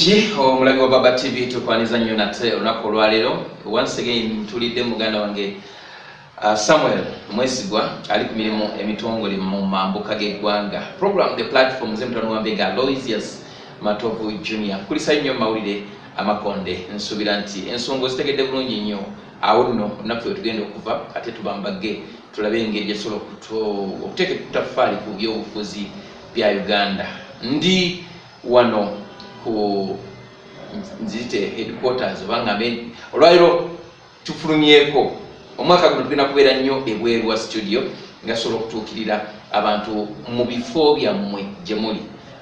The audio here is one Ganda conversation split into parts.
Omulungi omulabi wa Baba TV, tukwaniza nnyo nate olunaku olwaleero. Once again ntulidde muganda wange Samuel Mwesigwa, ali ku mirimu emitongole mu mambuka g'eggwanga. Program The Platform, ze mutabani wa Mbega Aloysius Matovu Junior. Nkulisayo nnyo mu mawulire amakonde. Nsuubira nti ensonga ozitegedde bulungi nnyo. Awo nno olunaku we tugenda okuva ate tubambagge, tulabe engeri gyetusobola okuteeka ettaffaali ku byobufuzi bya Uganda. Ndi wano ku nziyite headquarters, oba ngambe olwaliro tufulumyeko. Omwaka guno tugenda kubeera nnyo ebweru wa studio, nga tusobola okutuukirira abantu mu bifo byammwe gye muli.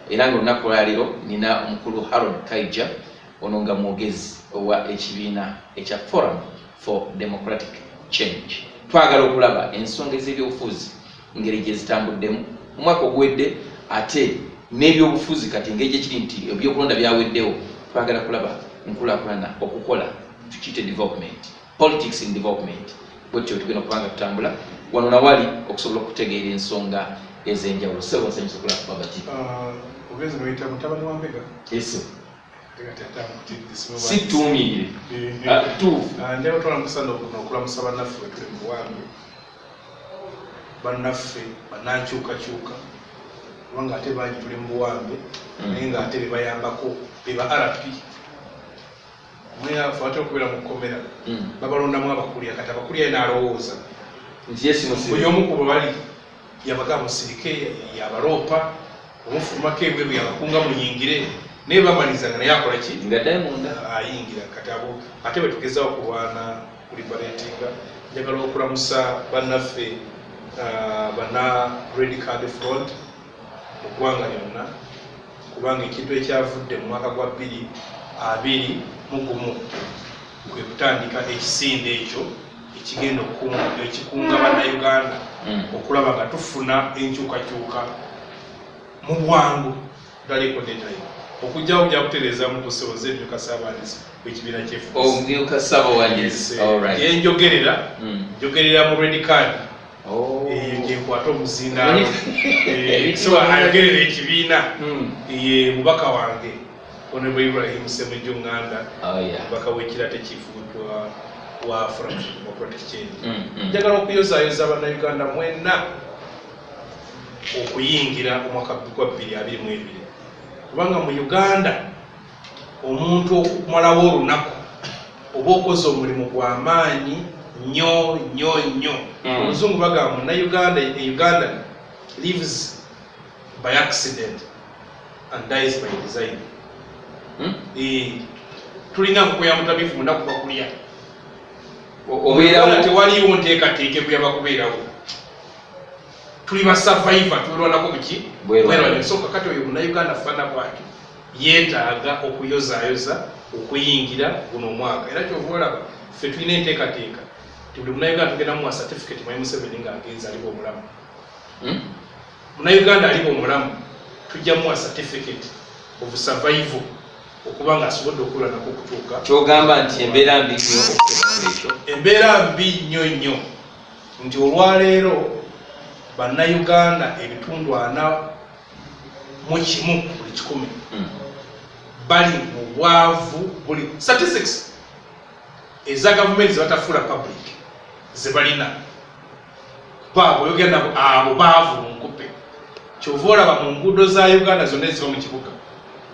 Era nga olunaku olwaliro nina omukulu Harold Kaija, ono nga mwogezi owa ekibiina ekya Forum for Democratic Change. Twagala okulaba ensonga ez'ebyobufuzi ngeri gye zitambuddemu omwaka oguwedde, ate n'ebyobufuzi kati engeri gyekiri nti ebyokulonda byaweddewo. Twagala kulaba nkulaakulana, okukola tukiyite development politics in development. Bwetyo tugenda okuba nga tutambula wano nawali okusobola okutegeera ensonga ez'enjawulo. Sebo, nsanyusa okulaba ku Baba TV. Ogenze noyita mutabani wa Mbega. Eso si ttuumirire tuufu. Njagala otwala mukisa n'okulamusa bannaffe bwe tuli mu buwambe, bannaffe bannankyukakyuka, kubanga ate bangi tuli mu buwambe, naye ng'ate bebayambako beba RP. Mweafe ate okubeera mu kkomera, babalondamu abakulira. Kati abakulira ye n'alowooza nti ye simusibe. Oyo omu ku bwe bali yabaga musirike, yabaloopa omufulumako ebweru, yabakunga muyingire, naye bamaliza nga naye akola ki? Nga ddayo munda. Ayingira. Kati abo ate bwe tugezaho okulwana kuliberatinga. Njagala okulamusa bannaffe banna Red Card Front mu ggwanga lyonna, kubanga ekintu ekyavudde mu mwaka gwa 2021 kwe kutandika ekisinde ekyo ekigenda ekikunga bannayuganda okulaba nga tufuna enkyukakyuka mu bwangu taliko detail. Okujjawo ojja kutereezaamu ku ssebo emyuka ssaabawandiisi w'ekibiina ky'FDC. Omumyuka ssabawandiisi, alright. Gyenjogerera, njogerera mu red card. Oh. Eyo gyenkwata omuzindaalo. Ebitiibwa. So ayogerera ekibiina ye mubaka wange, Honorable Ibrahim Ssemujju Nganda, mubaka w'ekirate kifuutwa wa Forum for Democratic Change. Njagala okuyozaayoza bannayuganda mwenna okuyingira omwaka gwa 2022, kubanga mu Uganda omuntu okumalawo olunaku oba okoze omulimu gw'amaanyi nnyo nnyo nnyo. Oluzungu bagamba munnayuganda, a Ugandan lives by accident and dies by design. Tulina nkoko ya mutabifu munaku bakulya. Obeerawo. Uganda tewaliwo nteekateeka ekuyamba kubeerawo. Tuli ba survivor, twerwanako buki. Bwerwanako. Bwerwanako. So kakati oyo munnayuganda faana bwatyo yeetaaga okuyozaayoza okuyingira guno omwaka. Era kyova olaba ffe tulina enteekateeka nti buli munnayuganda tugenda muwa certificate. Mwami Museveni ng'agenze, aliba omulamu, munnayuganda aliba omulamu tujja muwa certificate of survival, okuba nga asobodde okulwanako okutuuka. Kyogamba nti embeera mbi nnyo okutuuka ekyo? Embeera mbi nnyo nnyo, nti olwaleero bannayuganda ebitundu 41 buli 100 bali mu bwavu. Buli statistics eza gavumenti zebatafuula public ze balina, baabo oyogera nabo, abo baavu mu nkupe. Kyova olaba mu nguudo za Uganda zonna eziva mu kibuga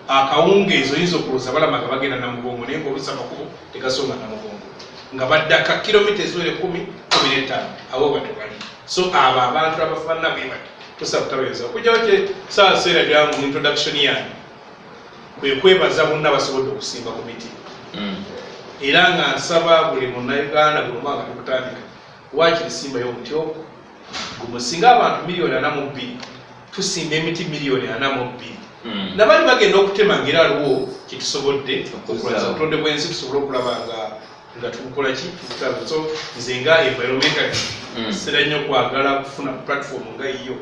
akawungeezi, oyinza okulowooza balamaga bagenda Namugongo, naye ngaoluusi amakubo tegasonga Namugongo, nga baddaka kilomita eziwera 10, 15, abo batyo bali. So abo abantu abafaanana bwe bati tosaba kutabayinza okujjawo. Kye saaseera byangu mu introduction yange kwe kwebaza bonna basobodde okusimba ku miti. Era nga nsaba buli munnayuganda, buli omwaka tukutandika, waakiri simbayo omuti ogwo gumu. Singa abantu 42 miliyoni tusimba emiti 42 miliyoni, nabali bagenda okutema, ngaera aliwo kyetusobodde okulwaza obutonde bw'ensi, tusobole okulaba nga tubukola ki, tubutaba. So nze nga environmentalist, sera nnyo kwagala kufuna platform nga yiyo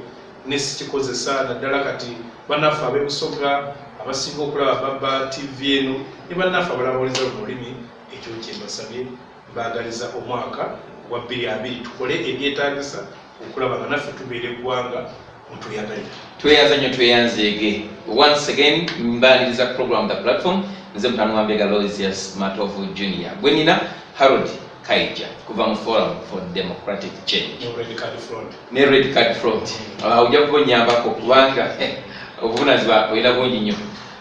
nesikikozesa, naddala kati bannaffe ab'ebusoga abasinga okulaba Baba TV eno, ne bannaffe abalabawuliza luno olulimi. Ekyo kyembasabye, mbaagaliza omwaka gwa 20 tukole ebyetaagisa okulaba nga naffe tubeera eggwanga Mutweyagalira. Tweyanza nnyo, tweyanzeege. Once again mbaniriza program The Platform. Nze mutano wambega Loisius Matovu Junior, gwe nina Harold Kaija kuva mu Forum for Democratic Change. Ne Red Card Front. Ne Red Card Front. Ojja kuba onyambako kubanga obuvunanyizibwa olina bungi nnyo.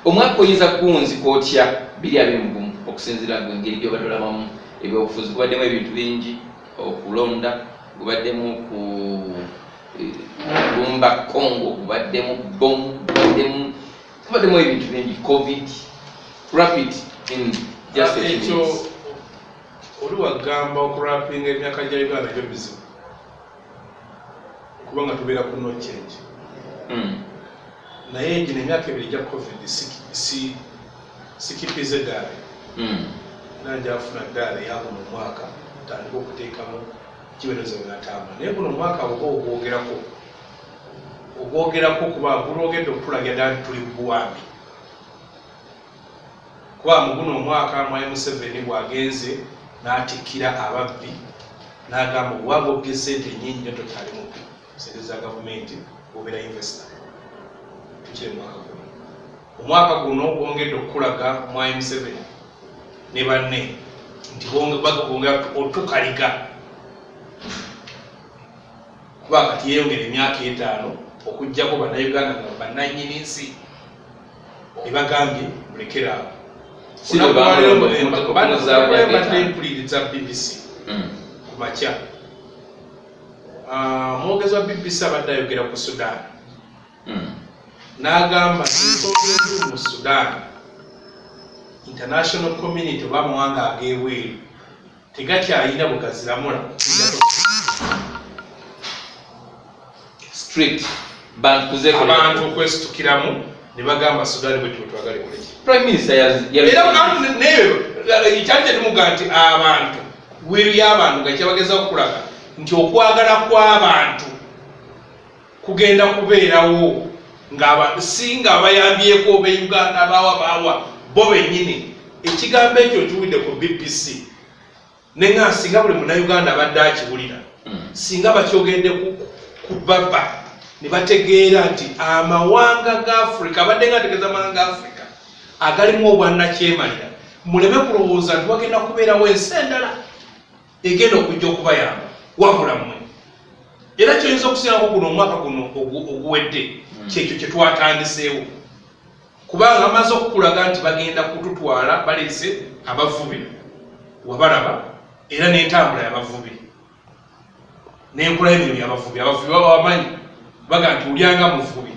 Omwaka oyinza kuwunzika otya 2021 okusinziira gwe engeri gyobadde olabamu ebyobufuzi? Gubaddemu ebintu bingi, okulonda gubaddemu, ku kulumba Congo gubaddemu, bomu gubaddemu ebintu bingi, COVID. Rapid in just a few Ekyo minutes. Oli wagamba okurapinga emyaka gya Uganda gyo bizibu kubanga tubeera ku no change. Naye gino emyaka 2 gya COVID sikipiza eddaala. Nanja afuna ddaala eyaguno omwaka, tandika okuteekamu kiweereza bwenatambula. Naye guno omwaka oba ogwogerako kuba gulwogedde okutulagira ddala nti tuli buwambi, kuba mu guno omwaka mwai Museveni bw'agenze n'atikkira ababbi n'agamba obwanga obbye sente nyingi nnyo, tokyali mubbi, sente za gavumenti, obeera investor. Tukire mu mwaka guno, omwaka guno gwongedde okukulaga mwai Museveni ne banne nti bongera otukaliga, kuba kati yeeyongera emyaka 5 okugjako Bannayuganda nga bannannyini nsi ebagambye mulekeraawo. Si bwe bamulonda okumuzaawo emyaka Mbadde 5. mpuliriza BBC ku makya. Omwogezi wa BBC abadde ayogera ku Sudan, n'agamba nti ensonga eziri mu Sudan, international community oba amawanga ag'ebweru tegakyalina bwe gaziramula okuggyako Street bantu kuzeekolera. Abantu okwesitukiramu ne bagamba Sudan bwe tuba twagala ekoleki. Prime Minister Era neyo kyali kyetumuga nti abantu will y'abantu nga kyabagezaho okulaga nti okwagala kw'abantu kugenda kubeerawo nga si nga abayambyeko oba Uganda baawa baawa bo bennyini. Ekigambo ekyo nkiwulidde ku BBC, nenga singa buli Munnayuganda abadde akiwulira, singa bakyogedde ku baba ne bategeera nti amawanga ga Afrika abadde nga ategeeza amawanga ga Afrika agalimu obwannakyemalira, muleme kulowooza nti wagenda kubeerawo ensi endala egenda okujja okubayamba wabula mmwe. Era kyoyinza okusingako guno omwaka guno oguwedde, kyekyo kye twatandiseewo, kubanga bamaze okukulaga nti bagenda kututwala, baleese abavubi wabalaba, era n'entambula y'abavubi n'enkola y'emirimu y'abavubi. Abavubi baba bamanyi baga nti olyanga muvubi.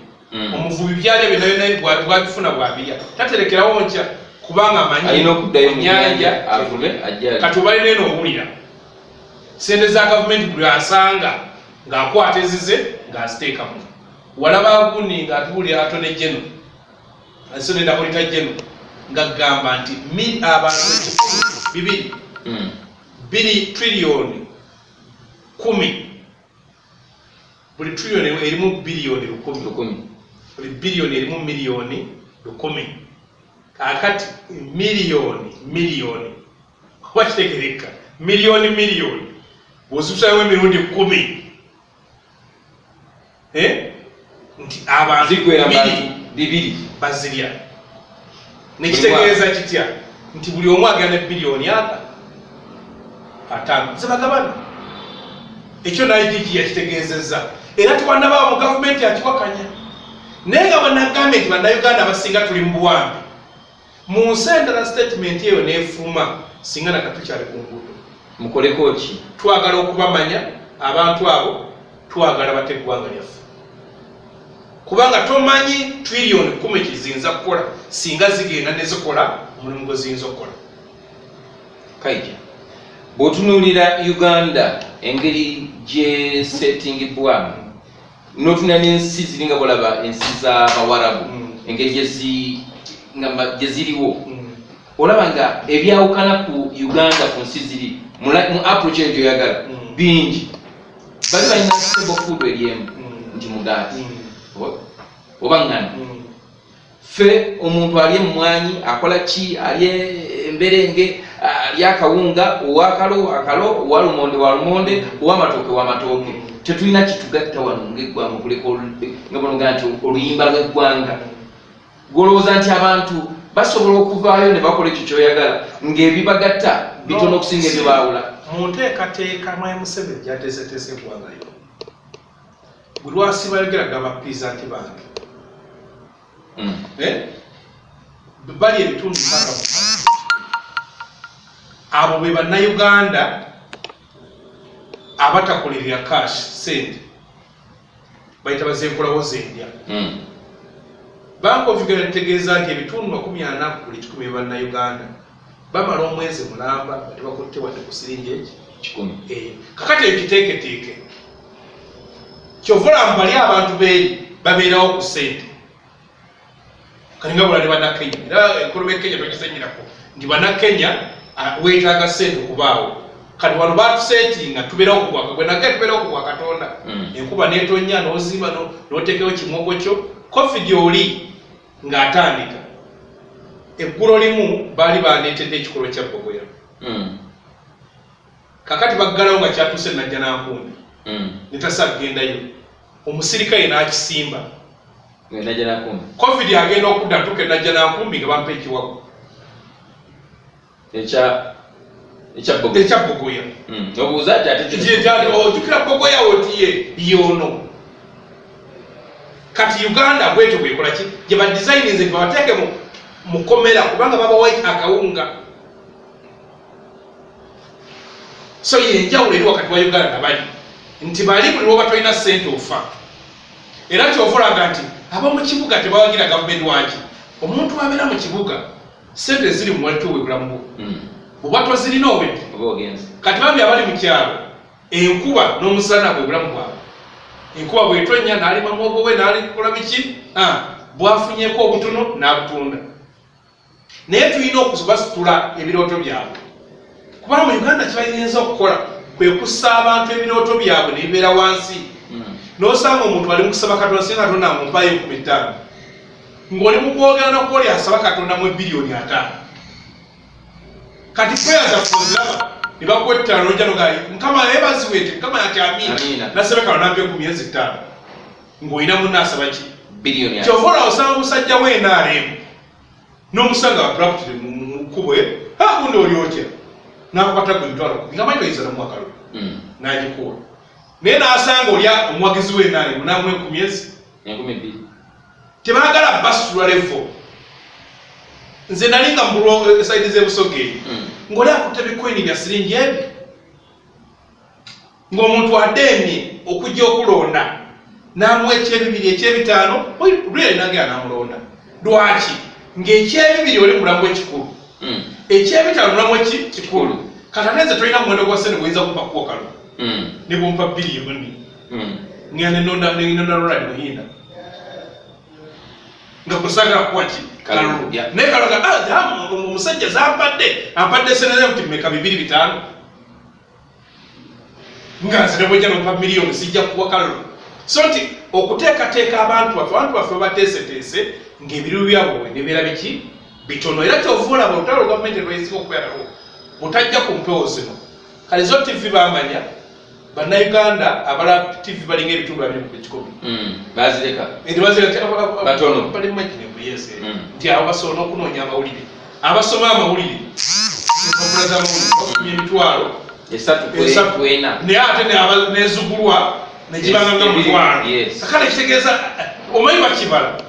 Omuvubi byalya byonna byonna bwabifuna bwabirya, taterekerawo nkya kubanga amanyi Alina okuddayo mu ennyanja. nyanja avube ajja. Kati obalina eno owulira sente za gavumenti, buli asanga ng'akwata ezize ng'aziteekamu. Walaba guni ng'atubuulira Attorney General, Senator Auditor General, ng'agamba nti abantu 200 2 triliyoni 10, buli triliyoni erimu biliyoni 1000. 1000. Buli biliyoni erimu miliyoni 1000. Kaakati miliyoni miliyoni oba kitegereka, miliyoni miliyoni bw'ozikusayo emirundi 10, eh? Nti abantu Ziggwera bibiri bantu 200. Bazirya. Nekitegeeza kitya? Nti buli omu agenda ne biliyoni aga 50 zebagabana. Ekyo naye gigi yakitegeezezza, era tewannabaawo mu gavumenti akiwakanya. Naye nga bannagambye nti Bannayuganda abasinga tuli mu buwambe, mu nsi endala statement eyo neefuluma singa nakatukyali ku nguudo. Mukoleko ki? Twagala okubamanya abantu abo, twagala bate eggwanga lyaffe, kubanga tomanyi triliyoni 10 kiziyinza kukola singa zigenda ne zikola omulimu gwe ziyinza okukola. Kaija, bw'otunuulira Uganda engeri gyesettingibwamu n'otunula n'ensi ziringa bwolaba ensi z'Abawarabu, engeri gye ziriwo, olaba nga ebyawukana ku Uganda ku nsi ziri mu approach eyo gyoyagala bingi. Bali balina staple food eryemu nti mugaati oba ŋŋano. Ffe omuntu alye emmwanyi, akola ki, alye emberenge, alye akawunga, owakalo akalo, owalumonde walumonde, owamatooke wamatooke. Tetulina kitugatta wano ng'eggwanga okuleka nga bonoga nti oluyimba lw'eggwanga. Gwolowooza nti abantu basobola okuvaayo ne bakola ekyo kyoyagala ng'ebibagatta bitono okusinga ebibaawula? Mu nteekateeka Mwami Museveni gyateeseteese eggwanga lino, bwe lwasiba yogera gamba peasant bange. Eh? Bali ebitundu 63, abo be bannayuganda abatakolerera cash, sente bayita bazenkolawo zendya. Bank of Uganda tegeeza nti ebitundu 40 ku buli 100 bannayuganda bamala omwezi mulamba nga tebakutte wadde ku siringi eki 100. Eh, kakati eyo kiteeketeeke, kyova olaba bali abantu beeri babeerawo ku ssente. Kati nga bulala ne bannakenya, era enkolo b'e Kenya togisenyerako nti bannakenya, ah, weetaaga ssente okubaawo. Kati wano batusetinga tubeerawo ku bwaka gwe nage tubeerawo ku bwa Katonda. Enkuba netonya n'ozimba n'oteekayo kimwogo kyo. Covid oli ng'atandika, eggulo limu baali bandeetedde ekikolwa kya bogoya. Kakati baggalawo nga kyatuuse Najja nankumbi. Netasa kugendayo, omusirikale n'akisimba. Najja nankumbi. Covid agenda okudda ntuuka Najja nankumbi nga bampa ekiwago. Ekya bogoya. Ekya bogoya. Obuuza nti ate kino Ojjukira bogoya wotiye yono. Kati Uganda bwetyo bwekola ki gye badesigninze nti babateeke mukomera kubanga babawa akawunga. So yenjawulo eri wakati wa Uganda nabali nti bali buli lwoba tolina sente ofa. Era kyova olaga nti ab'omu kibuga tebawagira gavumenti. Waki omuntu abeera mu kibuga sente ziri muwalito bwe bulamu bwo, oba tozirina owedde. Oba ogenze. Kati bambi abali mu kyalo, enkuba n'omusana bwe bulamu bwabwe. Enkuba bwetonya n'alima muwogo we, n'alikola biki, ah, bwafunyeko obutono n'abutunda. Naye tulina okubasitula ebirooto byabwe, kubanga mu Uganda kibayinza okukola kwe kussa abantu ebirooto byabwe ne bibeera wansi. N'osanga omuntu ali mu kusaba Katonda, singa Katonda amumpaayo 5000, ng'oli mu kwogera nokwoli asaba Katonda mu 50 billion. Kati prayer zaffe oziraba ne bakuwa 5 nojja nogaa, Mukama yebaziwe, nti Mukama ati amiina. Amiina. Nasabeka nampa ekumi myezi 5, ng'olina munne asaba ki? Biliyoni. Kyova olaba osanga omusajja we NRM n'omusanga abruptly mu kkubo, gundi oli otya, n'akwata gwe 100,000 nga manyi toyinza namuwa kalulu. N'agikuwa, naye n'asanga oli omuwagizi we NRM n'amuwa 1000 ezi 2000. Tebaagala basitula level. Nze nali nga mbulwa side z'ebusoga eyo, ng'oli akutte bikoini bya siringi ebi, ng'omuntu adeemye okujja okulonda n'amuwa ekyebibiri, ekyebitaano, really nagera n'amulonda. Lwaki? Ng'ekyebibiri oli mulamu ekikulu, ekyebitaano mulamu eki kikulu. Kati ate nze tolina muwendo gwa sente guyinza kumpa kuwa kalulu. Ne bwompa biliyoni, ngenda nenonda Ronald Muhinda nga kusagala kuwa ki? Kalulu, kalulu. Naye kaloga, ah, omusajja zampadde, ampadde sente nti meka bibiri bitaano, nga nze nebwejja nompa miliyoni sijja kuwa kalulu. So nti okuteekateeka abantu baffe, abantu baffe babateeseteese ng'ebiriwo byabwe nebeera biki bitono. Era kyova olaba olutalo gavumenti lwesinga okubeera nalwo butajja ku mpewo zino. Kale zo TV bamanya bannayuganda abala TV balinga ebitundu 20%. Bazireka. Nti bazireka. Batono. Bali marginal, yes. Nti abo basobola n'okunoonya amawulire, abasoma amawulire, empapula z'amawulire bafumya emitwalo esatu esatu. Kwena. Naye ate nezugulwa negibanga nga 5,000. Kakale kitegeeza omanyi bakibala.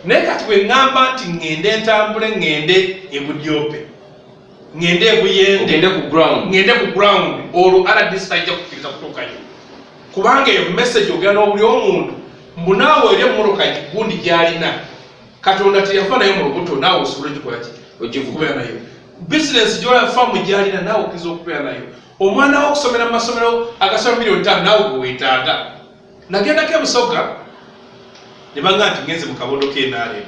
Naye kati bwe ŋŋamba nti ŋŋende ntambule, ŋŋende ebudyope, ŋŋende ebuyende, ogende ku ground, ŋŋende ku ground, olwo RDC tajja kukkiriza kutuukayo, kubanga eyo message ogenda n'obuli omuntu mbu naawe eri emmotoka gundi gy'alina, Katonda teyafa nayo mu lubuto, naawe osobola ogikola ki? Ogivuga. Okubeera nayo. Bizinesi gyola faamu gy'alina, naawe okkiriza okubeera nayo. Omwana wo okusomera mu masomero agasoma 5 miliyoni, naawe gwe weetaaga. Nagendako ebusoga ne baŋŋa nti ngenze mu kabondo k'NRM.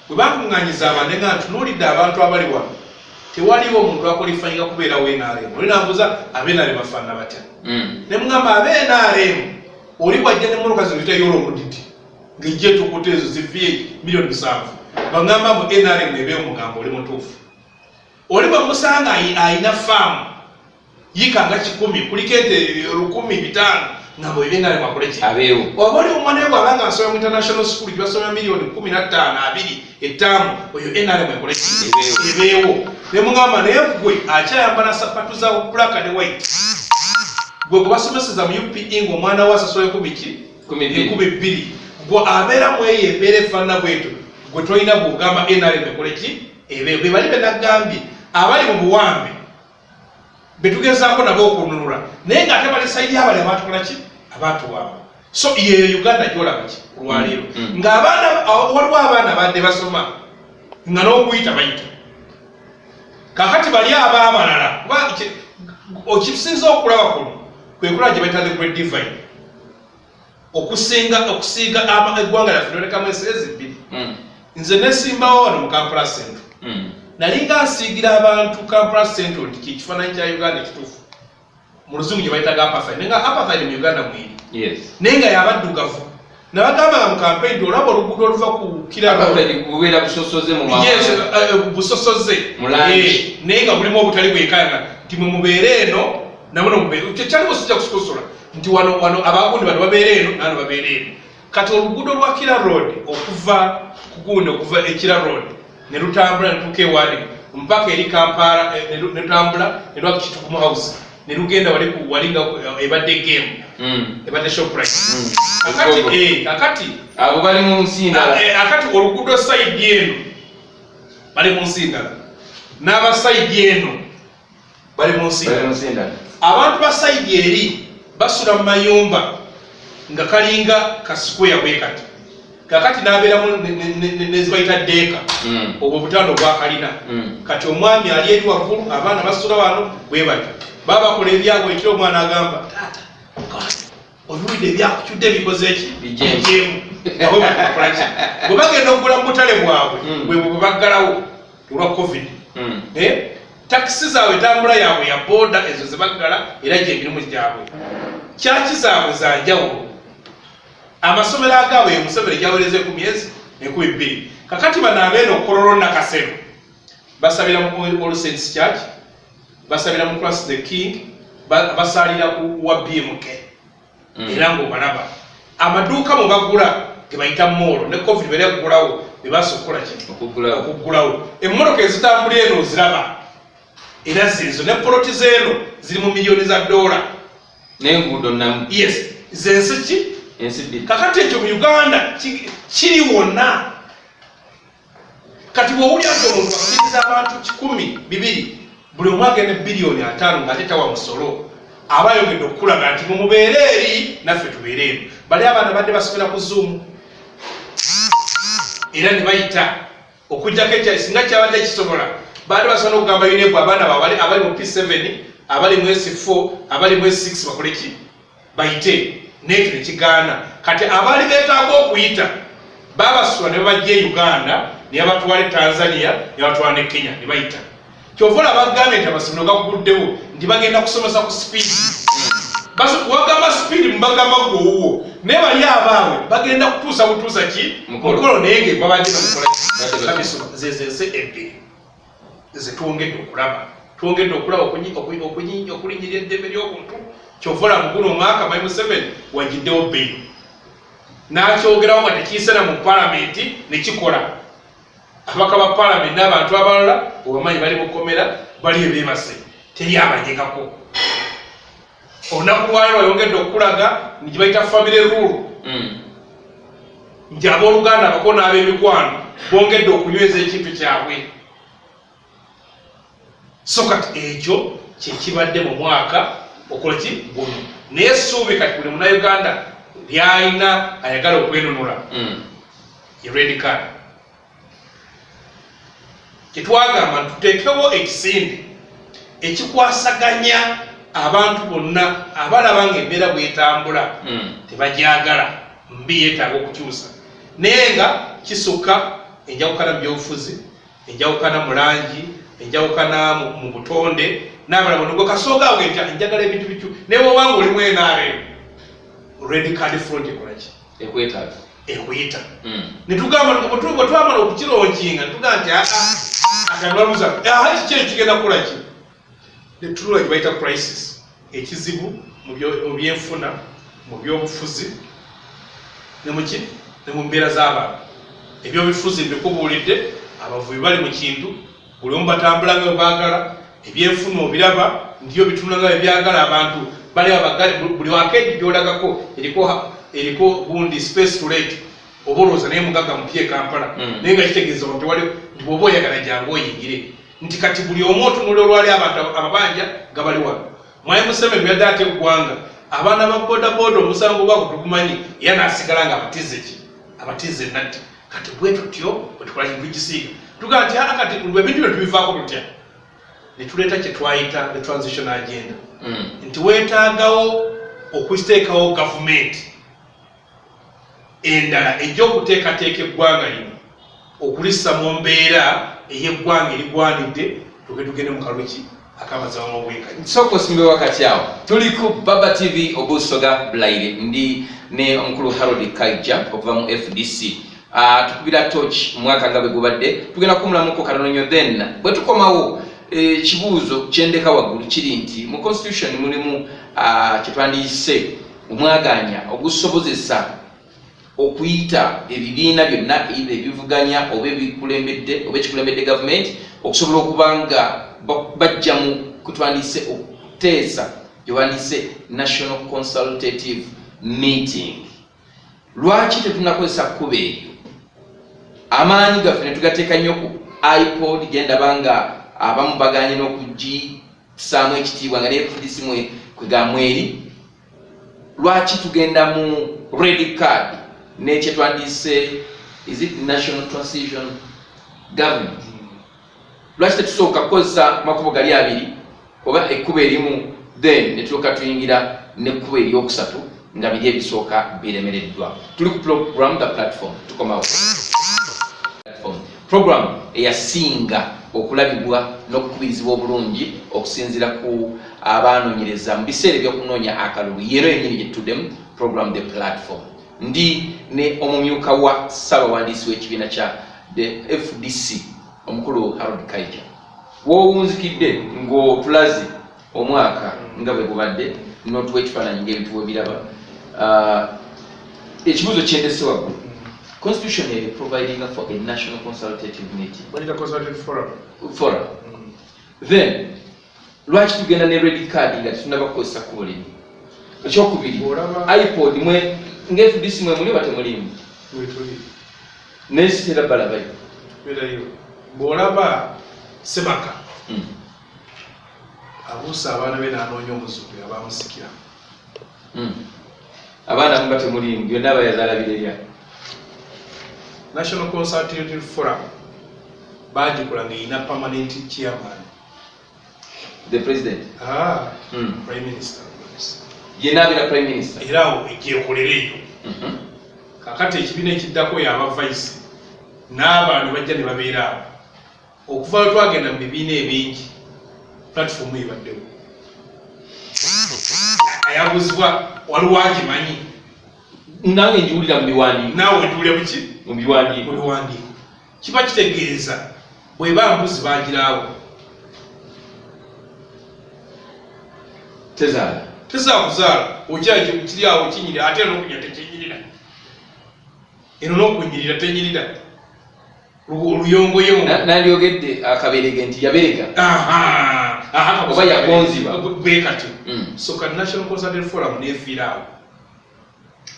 Bwe bakuŋŋanyiza abantu, ne ŋŋa ntunuulidde abantu abali wano, tewaliwo omuntu aqualifyinga kubeerawo NRM. Oli nambuuza ab'NRM bafaanana batya? Ne mugamba ab'NRM oli bwajja nemmotoka zino zitayola omudidi ng'ejja etukuta ezo zivi 7 miliyoni, baŋŋamba mbu NRM ebe omugambo oli mutuufu. Oli bwe musanga ayina faamu yika nga 100, kuliko ente 1500. Nga bwe NRM akole ki? Abeewo. Oba oli omwana we bw'aba nga asoma mu international school gye basoma miliyoni 15 20 ettaamu, oyo NRM ekole ki? Ebeewo. Ebeewo. Ne mugamba, naye gwe akyayambala sapatu za black ne white, gwe gwe basomeseza mu UPE ng'omwana we asasula enkumi ki? 12. 2000, gwe abeera mu eyo embeera efaanana bwetyo, gwe tolina bw'ogamba NRM ekole ki? Ebeewo. Be bali be nagambye abali mu buwambe betugezaako nabo okununula, naye ng'ate bali side abali abatukola ki? Abatuwamba. So yeyo Uganda gyolaba ki olwaleero, ng'abaana, waliwo abaana abadde basoma nga n'okuyita bayita. Kakati bali abaabalala, kuba okisinza okulaba kuno kwe kulaba gye bayita the great divide, okusinga okusiiga eggwanga lyaffe nolekamu ensi ezi bbiri. Nze nesimbawo wano mu Kampala Central. Nalinga nsiigira abantu Kampala Central nti kyekifaananyi kya Uganda ekituufu, mu luzungu gye bayitaga apartheid, naye nga apartheid mu Uganda mweri, naye nga yabaddugavu. Nabagamba nga mu campaign nti olaba oluguudo oluva ku Kiraro, Apartheid bubeera busosoze mu Yes, mawanga. Busosoze. Mu langi. Naye nga bulimu obutali bwekanga nti mwe mubeere eno namuno mubeere kyaliwo, sijja kusosola nti wano wano abagundi bano babeere eno nano babeere eno. Kati oluguudo lwa Kira Road okuva kugundi, okuva ekira Road ne lutambula ne lutuuka ewaani mpaka eri Kampala, ne lutambula ne lwa Kitukumu House ne lugenda wali wali nga ebadde game, ebadde Shoprite. Kakati Lugogo. Kakati abo bali mu nsi ndala. Akati oluguudo side eno bali mu nsi ndala, n'aba side eno bali mu nsi Bali mu ndala. nsi ndala. Abantu ba side eri basula mu mayumba nga kalinga ka square bwe kati, kakati n'abeeramu nezibayita decker, obwo obutanda obwakalina. Kati omwami ali eri waggulu, abaana basula wano bwe batyo, baba bakola ebyabwe ekiro, omwana agamba, "Taata, obiwulidde ebyakukyudde bikoze eki?" Bijeemu. Bijeemu. Nga bwe batyo bakola ki? Bwe bagenda okugula mu butale bwabwe, bwe bwe baggalawo olwa COVID. Takisi zaabwe, entambula yaabwe ya boda, ezo zebaggala, era gye emirimu gyabwe. Kyaki zaabwe za njawulo, amasomero agaabwe Museveni gyawereza 12. Kakati bano abeeno Kololo, Nakasero, basabira mu All Saints Church, basabira mu Christ the King, basalira ku wa BMK. Era ng'obalaba amaduuka mwe bagula ge bayita mall, ne COVID bera eggulawo bebasa okukola ki? Okuggulawo. Okuggulawo. Emmotoka ezitambula eno oziraba, era zizo ne poloti zeeno ziri mu miliyoni za dola. N'enguudo namu. Yes, zensi ki? Ensi bbiri. Kakati ekyo mu Uganda kiri wonna. Kati bw'owulira nti omuntu akkiriza abantu 200 buli omu agenda 50 biliyoni ng'ate tawa musolo, aba ayongedde okukulaga nti mumubeere eri naffe tubeere eno. Bali abaana badde basomera ku Zoom era ne bayita okugjako ekya singa kyabadde kisobola, baali basobola okugamba UNEB abaana baabwe abali mu P7, abali mu S4, abali mu S6 bakole ki? Bayite. N'ekyo ne kigaana. Kati abaali beetaaga okuyita babasula ne babajja e Uganda ne babatwala e Tanzania ne babatwala ne Kenya ne bayita. Kyova olaba bagambye nti amasomero gagguddewo nti bagenda kusomesa ku speed. Wagamba speed, mubagamba gwowuwo, naye bali abaabwe bagenda kutuusa butuusa ki? Mukolo. Mukolo, naye nga babadde babikola ki? Badde basoma. Babisoma. Zezo ensi ebbiri zetwongedde okulaba, twongedde okulaba okulinnyirira eddembe ly'obuntu. Kyova olaba guno omwaka mwami Museveni wagiddewo bail n'akyogerawo nga tekiisena mu palamenti nekikola. Ababaka ba palamenti n'abantu abalala obamanyi bali mukomera, bali ebeebase, teri abanyegako. Olunaku lwayo lwayongedde okulaga gye bayita family rule, nti abooluganda, abako n'ab'emikwano bongedde okunyweza ekintu kyabwe. So kati ekyo kyekibadde mu mwaka okola ki guno, naye essuubi kati buli munauganda lyalina ayagala okwenunula ye red card. Kyetwagamba nti tuteekewo ekisinde ekikwasaganya abantu bonna abalaba nga embeera bwetambula tebajagala, mbi, yeetaaga okukyusa, naye nga kisukka enjawukana mu byobufuzi, enjawukana mu langi, enjawukana mu butonde n'abalala bonna. Gwe kasooga awo nti njagala ebintu bityo, naye bwobanga oli mu NRM, red card front ekolaki? Ekwetaaga. Ekuyita. Netugamba bwe twamala okukilaunchinga, netugamba nti aa akanwaluza aha kiki ekyo kigenda kukola ki? Netunula gye bayita crisis, ekizibu mu byenfuna. Mu byobufuzi ne muki ne mu mbeera z'abantu. Ebyobufuzi mbikubuulidde, abavubi bali mu kintu, buli omu batambula nga bwe baagala. Ebyenfuna obiraba ntiyo bitunula nga bwe byagala. Abantu bali abagali, buli wakeedi gy'olagako eriko gundi space to let, oba olowooza naye mugagga mupya e Kampala. Naye nga kitegeeza nti tewali, nti bw'oba oyagala jangu oyingire, nti kati buli omu otunula olwali abantu amabanja gabali wano. Mwami Museveni byadde ate eggwanga, abaana ba bodaboda omusango gwako tugumanyi, era n'asigala nga abatize ki, abatize natti. Kati bwe tutyo bwe tukola kintu gisiiga, tugamba nti aa, kati ebintu bino tubivaako tutya? Ne tuleeta kye twayita the transition agenda, nti weetaagawo okuteekawo gavumenti endala ejja okuteekateeka eggwanga lino okulissa mu mbeera ey'eggwanga erigwanidde, tuge tugende mu kaluki akamazima n'obwenkanya. Nsooka osimbe wakati awo. Tuli ku Baba TV Obusoga Bulaire, ndi ne omukulu Harold Kaija okuva mu FDC. Tukubira torch mwaka nga bwe gubadde. Tugenda kuwumulamuko katono nnyo, then bwe tukomawo, ekibuuzo kyendeka waggulu kiri nti mu constitution mulimu kyetwandiyise omwaganya ogusobozesa okuyita ebibiina byonna, either ebivuganya oba ebikulembedde oba ekikulembedde gavumenti, okusobola okuba nga bajja mu kutwandise okuteesa gyewandise national consultative meeting. Lwaki tetunakozesa kkuba eryo? Amaanyi gaffe ne tugateeka nnyo ku IPOD, gyendaba nga abamu baganye n'okugisaamu ekitiibwa nga ne FDC kwegamweri. Lwaki tugenda mu red card nekyetwandise, is it national transition government? Lwaki tetusooka kukozesa makubo gali abiri oba ekkubo erimu, then netulyoka tuyingira nekkubo eryokusatu nga biri ebisooka biremereddwa? Tuli ku program The Platform. Tukomawo. Platform, program eyasinga okulabibwa n'okukubirizibwa obulungi okusinziira ku abanoonyereza mu biseera ebyokunoonya akalulu, yero yennyini gyetutuddemu, program The Platform. Ndi ne omumyuka wa ssabawandiisi w'ekibiina kya the FDC, omukulu Harold Kaija. Woowunzikidde ng'otulaze omwaka nga bwe gubadde n'otuwa ekifaananyi ng'ebintu bwebiraba. Ekibuuzo kyendese waggulu, constitution eri providing for a national consultative meeting. Bagita consultative forum. Forum. Then lwaki tugenda ne red card nga tetunaba kukozesa kkubo limu? Ekyokubiri, IPOD mwe nga FDC mwe muli oba temulimu? Wetuli. Naye sitera balabayo. Tubeerayo. Bw'olaba Sebaka abuusa abaana be n'anoonya omuzzukulu abamusikira. Abaana muba temulimu, byonna bayazaala birerya. National Consultative Forum bagikola ng'erina permanent chairman. The president? Ah, prime minister. Yenna abeera prime minister? Era awo egyekolera eyo. Kakati ekibiina ekiddako yaba vice, n'abantu bajja ne babeera awo. Okuva lwe twagenda mu bibiina ebingi, platform ebaddewo ayabuzibwa, waliwo agimanyi? Nange njiwulira mu biwandiiko. Naawe ogiwulira buki? Mu biwandiiko. Mu biwandiiko. Kiba kitegeeza bweba mbuzi bagiraawo. Tezaala. Tezaala kuzaala. Okyali kiri awo kinyirira, ate n'okunya tekinyirira, eno n'okunyirira tenyirira, oluyongoyongo. Nandyogedde akaberege nti yaberega. Aha. Oba yagonziba. Bwe katyo. So ka National Consultative Forum nefiira awo.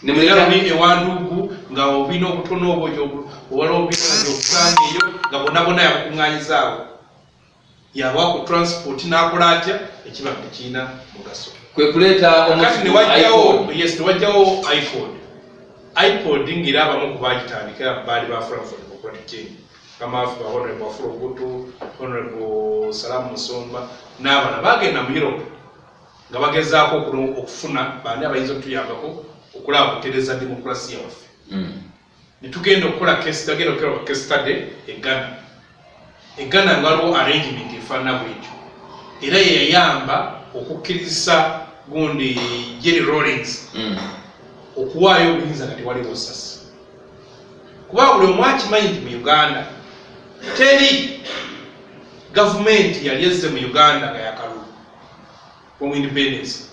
Era ni ewanduugu nga obubiina obutono obwo owala obubiina nga gyobusanga eyo nga bonna bonna yabukuŋŋaanyizaawo, yabawa ku transport n'akola atya, ekiba tekirina mugaso. Kwe kuleeta kati newajjawo, yes, newajjawo IPOD. IPOD ng'era abamu ku bagitandika baali ba Forum for Democratic Change, kamafu ba Honorable Afro Ogutu, Honorable Salamu Musumba n'abana bagenda mu Europe nga bagezaako okufuna baani abayinza okutuyambako okulaba kutereeza demokrasiya waffe. Netugenda okukola case, tagenda okukola case study e Ghana. E Ghana nga waliwo arrangement efaanana bwetyo, era yeyayamba okukkirizisa gundi Jerry Rawlings okuwaayo obuyinza nga tewaliwo sasi, kuba buli omu akimanyi nti mu Uganda teri gavumenti yali ezze mu Uganda nga yakalulu from independence.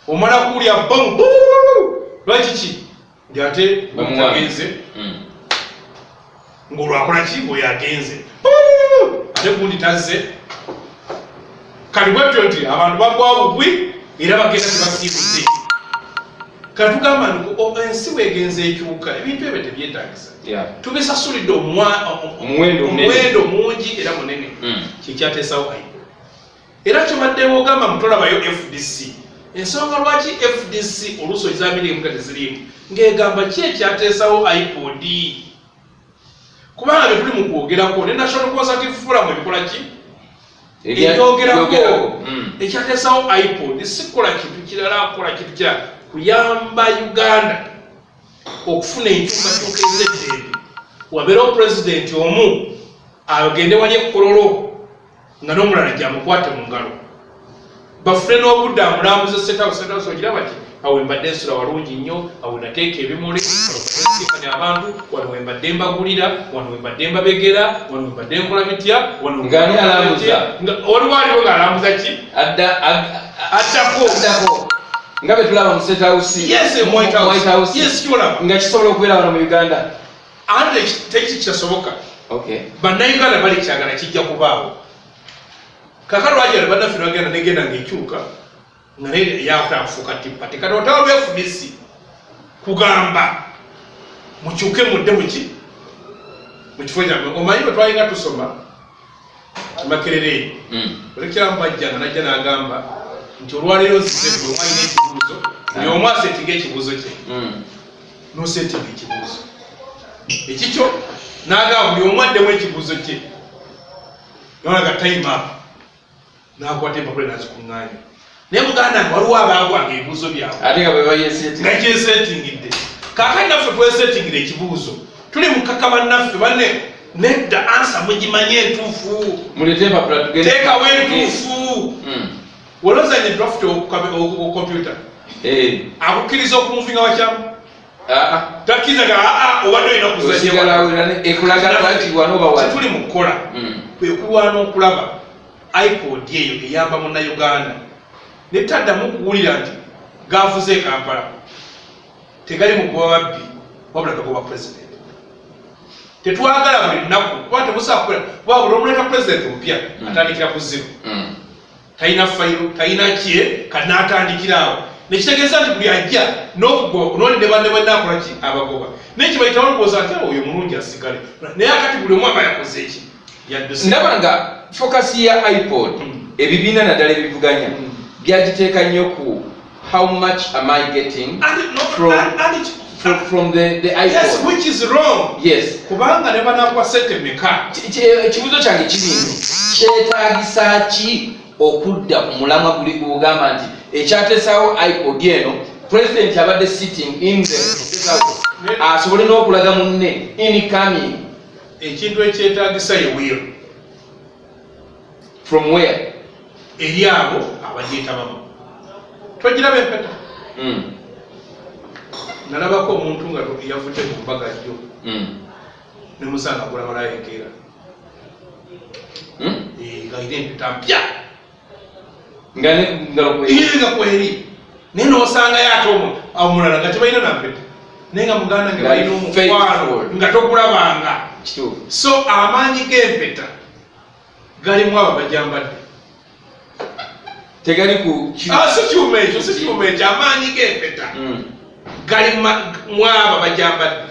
Omala kuwulya bomu, lwaki ki nti ate agenze ng'olwakola ki, ng'oyo agenze ate gundi tazze. Kati bwetyo nti abantu bagwa bugwi era bagenda tebasiibudde. Kati tugamba nti ensi bwegenza ekyuka, ebintu ebyo tebyetagisa. Tubisasulidde omuwendo mungi era munene. Kyekyateesawo iPod. Era kyobadde ogamba mutolabayo FDC, ensonga lwaki FDC oluusi ozamirimu nga teziriimu, ng'egamba ki ekyateesawo iPod, kubanga bye tuli mu kwogerako ne National Consultative Forum ebikola ki ebyogerako. Ekyateesawo iPod si kukola kintu kirala, kukola kintu kirala, kuyamba Uganda okufuna enkyukakyuka ez'eddembe, wabeerewo pulezidenti omu agende wali ekkololo nga n'omulala gyamukwate mu ngalo, bafune n'obudde amulambuze State House. State House ogiraba ki? Awo wembadde nsula walungi nnyo, awo nateeka ebimuli, wano abantu, wano wembadde mbagulira, wano wembadde mbabegera, wano wembadde nkola bitya, wano. Ng'ani alambuza? Waliwo aliwo ng'alambuza ki? Addako. Addako, nga bwe tulaba mu State House. Yes, mu White House. White House. Yes, kyolaba. Nga kisobola okubeera wano mu Uganda? Ate tekiki kitasoboka. Bannayuganda bali kyagala, kijja kubaawo. Kaka lwajala bannaffe bagenda negenda ngaekyuka nga naye yafuuka tea party. Kati otaba lwa FDC kugamba mukyuke mudde muki mu kifo kyammwe. Omanyi bwe twalinga tusoma Makerere, olekeramu bajja nga najja n'agamba nti olwaleero nzize, buli omu alina ekibuuzo, buli omu asetinga ekibuuzo kye. Nosetinga ekibuuzo ekikyo, n'agamba buli omu addemu ekibuuzo kye, nolaga time up, n'akwata empapula n'azikuŋŋaanya. Naye muganda nga waliwo abaagwanga ebibuuzo byabwe. Ate nga bwe bayeseeti. Nga kyesetingidde. Kaakati naffe twesetingira ekibuuzo, tuli mukaka bannaffe banne, nedda, answer mugimanye entuufu. Mulete empapula tugende. Teekawo entuufu. Wolozanye draft okompyuta, akukkiriza okumuvinga wakyamu? Ah, ah. Takkiriza ga aa, obadde olina kuzanya. Osigala ekulaga lwaki wano oba wali. Kituli mu kukola kwe kulwana okulaba iPod eyo eyamba munnayuganda netaddamu kuwulira nti gavuze e Kampala tegali mu kuba babbi, wabula gagoba president. Tetwagala buli lunaku kuba temusobola kukola, kuba buli omuleeta president omupya atandikira ku zero. Talina fayiro, talina kye, kati n'atandikira awo, nekitegeeza nti buli ajja n'okugoba noli ne banne bwenakola ki abagoba, naye kibayitawo olowooza nti oyo mulungi asigale, naye akati buli omu aba yakoze eki, yadduse. Ndaba nga focus ya iPod, ebibiina naddala ebivuganya byagiteeka nnyo ku how much am I getting And no, and from the yes, iPod. Which is wrong. Kubanga ne banakuwa sente meka, Ekibuuzo kyange kiri nti kyetaagisa ki okudda ku mulamwa guli gugamba nti ekyateesaawo iPod eno, president abadde sitting in the State House asobole n'okulaga munne incoming? Ekintu ekyetaagisa ye will. From where? Eri abo abagyetabamu. Togiraba empeta? Nalabako omuntu nga yavudde mu mbaga jjo, nemusanga agula malaya enkeera. Ng'alina empeta mpya. Nga ne ngalo kwe. Nga kweri, naye n'osangayo ate omulala nga tebalina nampeta, naye nga muganda nga balina omukwano. Faithful. Nga togulabanga. Kituufu. So amaanyi g'empeta galimu abo bajambadde. Tegali ku Ah, si kyuma ekyo, si kyuma ekyo. Amaanyi g'empeta gali mu abo bajambadde,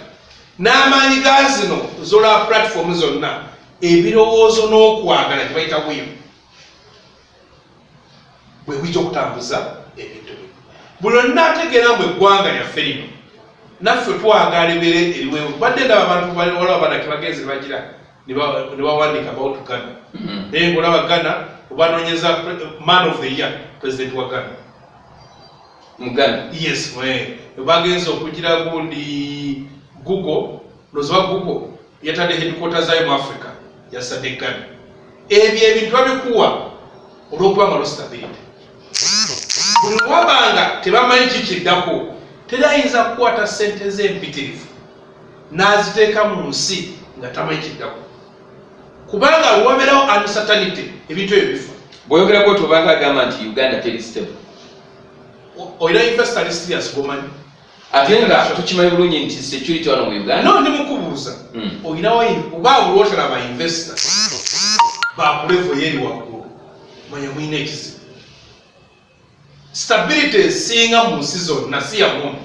n'amaanyi ga zino zola platform zonna, ebirowoozo n'okwagala gye bayita will, bwe buyita okutambuza ebintu bino. Buli lwonna ategeera mbu eggwanga lyaffe lino naffe twagala ebeere eriweewu. Badde ndaba abantu waliwo abaana kebagenze bagira ne bawandiika about Ghana, naye ngaolaba Ghana obanoonyeza man of the year, president wa Ghana. Mu Ghana? Yes, bagenze okugira gundi Google, noziba Google yatadde headquarter zayo mu Africa, yasadde Ghana. Ebyo ebintu babikuwa olwokuba nga stability. Buli wabanga tebamanyi kikiddako, terayinza kukwata sente ze empitirivu n'aziteeka mu nsi nga tamanyi kiddako, kubanga wabeerawo uncertainty, ebintu ebyo bifa. Bw'oyogerako tobanga agamba nti Uganda teri stable. Olina investor ali serious gomanyi? Ate nga tukimanyi bulungi nti security wano mu Uganda. No, ndi mukubuuza. Olinawo oba bulwotalaba investor baku level yeri waggulu, manya mulina ekizibu. Stability esinga mu nsi zonna si ya muntu,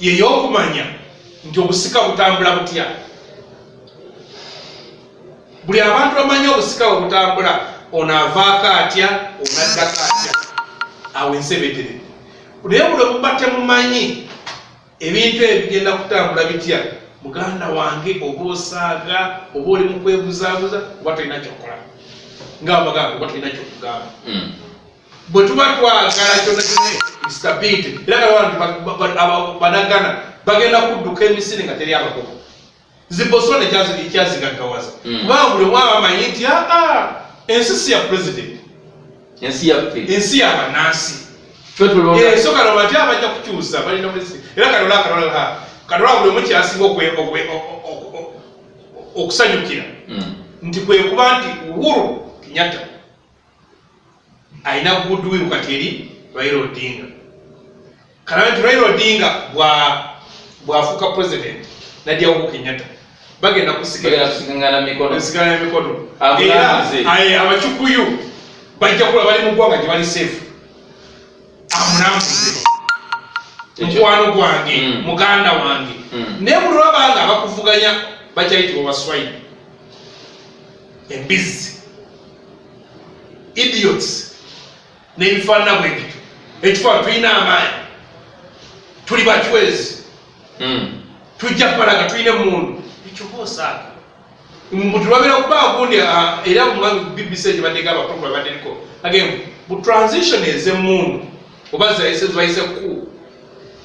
yeyokumanya nti obusika butambula butya. Buli abantu bamanyi obusika bwe butambula, ono avaako atya, onaddako atya, awo ensi ebeeteredde. Naye buli omuba temumanyi ebintu ebyo bigenda kutambula bitya, muganda wange, oba osaaga, oba oli mu kwebuzaabuza, oba tolina kyokola, nga bagamba oba tolina kyokugamba. Bwe tuba twagala kyonna kyonna stability, era kala nti banagana bagenda kudduka emisiri nga teri abagoba. Zibotswana ekyazigaggawaza, kubanga buli omu aba amanyi nti aa, ensi si ya president. Ensi yaffe. Ensi ya bannansi. Ffe tulonda. So kano bati abajja kukyusa balina president, era kanola kanola kanola buli omu kyasinga okusanyukira nti kwe kuba nti Uhuru Kenyatta alina goodwill kati eri Raila Odinga. Kanabe nti Raila Odinga bw'afuuka president najja Uhuru Kenyatta, bagenda bagenda kusikangana mikono. Kusigana emikono. Amulambuze. Era aye, Abakikuyu bajja kula bali mu ggwanga gye bali safe. Amulambuze, mukwano gwange, muganda wange. Naye buli lwabanga abakuvuganya bakyayitibwa baswayini, embizzi, idiots n'ebifaanana bwe bityo, ekifo tulina amaanyi, tuli bacwezi, tujja balaga tulina emundu, ekyo oba osaaga. Mbu tulwabira kuba gundi era mu BBC gye baddeko abaprogram baddeko again bu transition ez'emmundu oba zayise zibayise ku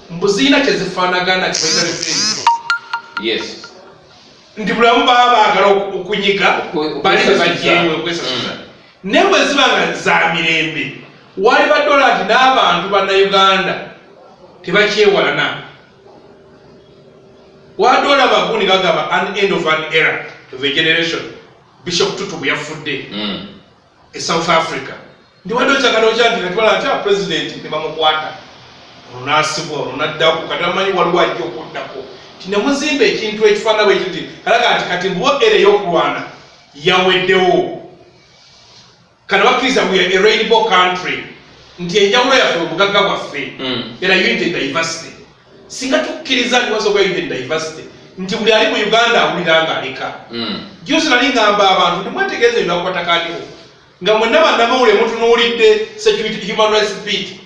mbu zirina kyezifaanagana kyebayita revenge. Nti bulamu baba baagala okunyiga bali bebajjeewe okwesasuza. Naye bwe ziba nga za mirembe, wali baddola nti n'abantu bannayuganda tebakyewalana. Wadde olaba gundi gagamba an end of an era of a generation, Bishop Tutu bwe yafudde e South Africa, ndi wadde okyagala okya nti kati bala nti president ne bamukwata, ono n'asibwa, ono n'addako, kati bamanyi waliwo ajja okuddako, ti ne muzimba ekintu ekifaanana bwe kiti, kalaga nti kati mbuwo era ey'okulwana yaweddewo. Kano bakkiriza we are a rainbow country, nti enjawulo yaffe obugagga bwaffe. Era unity in diversity, singa tukkiriza nti wasobola unity in diversity, nti buli ali mu Uganda awulira nga aleka. Juzi nali ngamba abantu nti mwetegereze ebyakukwata nga mwenna bannamawulire mutunuulidde security, human rights bit,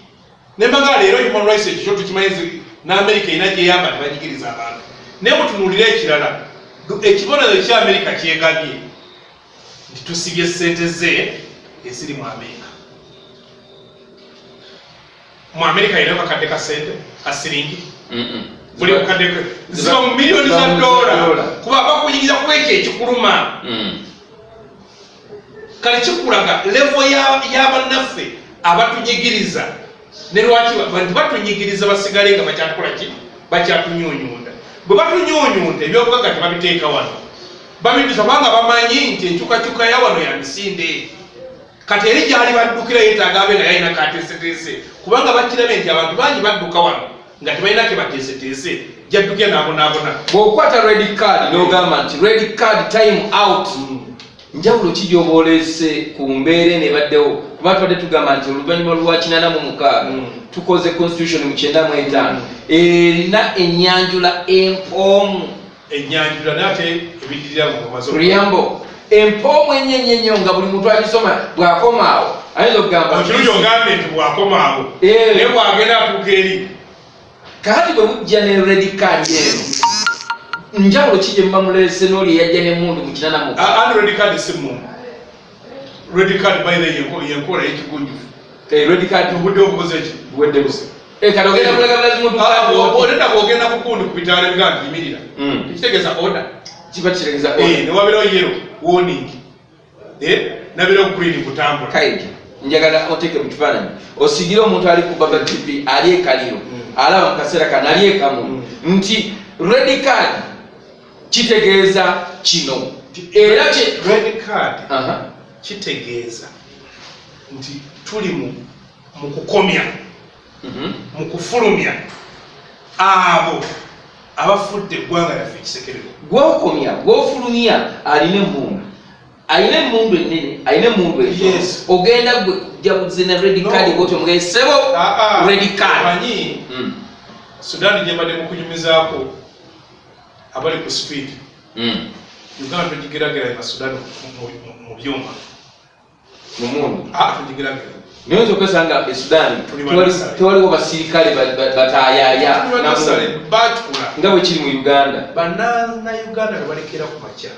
nembaga leero human rights ekyo kyo tukimanyi, n'Amerika erina gyeyamba tebanyigiriza abantu. Naye mutunuulire ekirala, ekibonerezo kya Amerika kyegabye nti tusibye sente ze eziri mu Amerika. Mu Amerika erina kakadde ka sente ka siringi, buli bukadde ziba mu miliyoni za dola, kuba bakuyingiza ku ekyo ekikuluma. Kale kikulaga level y'abannaffe abatunyigiriza ne lwaki nti batunyigiriza basigale nga bakyatukola ki, bakyatunyunyunda. Bwe batunyunyunda, ebyobugagga tebabiteeka wano, babiddusa, kubanga bamanyi nti enkyukakyuka ya wano ya misinde. Kati eri gyali baddukira yeetaaga abe nga yalina kateeseteese, kubanga bakirabye nti abantu bangi badduka wano nga tebalina ke bateeseteese, jaddukira n'abonaabona. Bw'okwata red card n'ogamba nti red card, time out, njawulo ki gy'oba oleese ku mbeera eno ebaddewo? Kuba tubadde tugamba nti oluvannyuma lwa 86 tukoze constitution mu 95, erina ennyanjula empoomu. Enyanjula, naye ate ebiddirira nga preamble empoomu ennyo ennyo ennyo, nga buli muntu agisoma bw'akoma awo ayinza okugamba ekirungi ogambe nti bw'akoma awo, naye bw'agenda atuuka eri. Kakati bwe mujja ne red card eno, njawulo ki gye muba muleese n'oli eyajja n'emmundu mu 86? And red card si mundu. Red card by the yenkola y'ekigunjufu. Red card. Obudde obukoze ki? Buweddewo. Kati ogenda kulaga bulazi muntu card woti. Odeda bwogenda ku gundi ku bitaala ebigaa nti yimirira, tekitegeeza order. Kiba kitegeeza Ne wabeerawo yellow warning, nabeerawo green kutambula. Kaidi, njagala oteeke mu kifaananyi, osigire omuntu ali ku Baba TV, ali ekaliro, alaba mu kaseera kano, ali ekamu, nti red card kitegeeza kino era Red card kitegeeza nti tuli mu kukomya. Mu kufulumya abo abafudde eggwanga lyaffe ekisekererwa. Gwokomya, gwofulumya alina emmundu, alina emmundu ennene, alina emmundu ezo. Ogenda gwe kujja buze ne red No. card bwotyo mugaye sebo Ah, ah, red card. Omanyi Sudan gye mbadde mukunyumizaako abali ku street, Uganda togigeragera na Sudan mu byuma. Mu mundu. Ah, togigeragera. Naye oyinza okwesanga e Sudan Tuli bannasale. tewaliwo basirikale bataayaaya Tuli bannasale, bakikola. nga bwe kiri mu Uganda. Bannayuganda ne balekera ku makya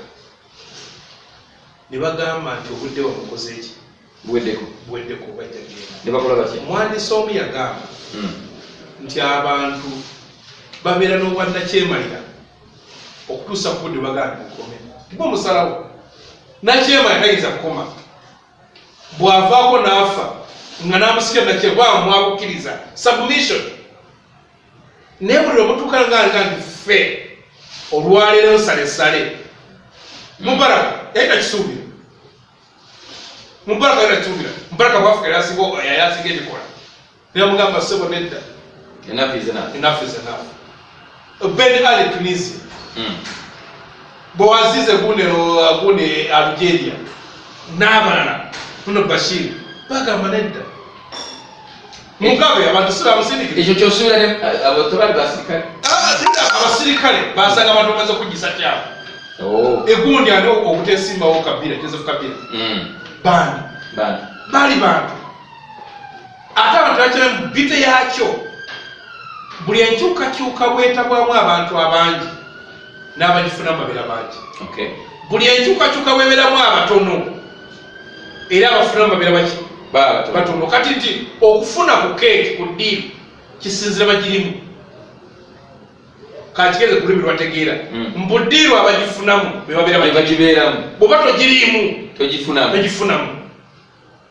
ne bagamba nti obudde bwamukoze eki? Buweddeko. Buweddeko, bajja genda. Ne bakola batya? Omuwandiisi omu yagamba nti abantu babeera n'obwannakyemalira okutuusa ku budde bagamba nti mukome, gwe omusalawo. Nakyemalira tayinza kukoma, bw'avaako n'afa nga n'amusika nakyebwaba mwabukkiriza submission. Naye buli lwemutuuka nga nti ffe olwaleero nsalesale, Mubaraka yali takisuubira. Mubaraka yali takisuubira. Mubaraka bwafuka yali asinga ebikola, naye bamugamba sebo nedda. Enough is enough. Enough is enough. Ben Ali, Tunisia. Bouazizi gune Algeria n'abalala muno, Bashir, bagamba nedda. Mugabe abantu si bamusindikira. Ekyo kyosuubira ne abo tebali basirikale. Ah, abasirikale basanga abantu bamaze okugisa kyabwe. Oh. Egundi ani obutesimbawo? Kabila, Joseph Kabila. Bandi? Bandi. Bali bantu, ate abantu bakira bite yakyo. Buli enkyukakyuka bwetabwamu abantu abangi n'abagifunamu babeera bangi. Buli enkyukakyuka bwebeeramu abatono, era abafunamu babeera baki? Baba. Batono. Kati nti okufuna ku keeki ku ddiiru kisinzira bagirimu. Kakigeze ku lulimi lwategeera. Mbu ddiiru abagifunamu be babeera bagi. Bagibeeramu. Bw'oba togiriimu, togifunamu. Togifunamu.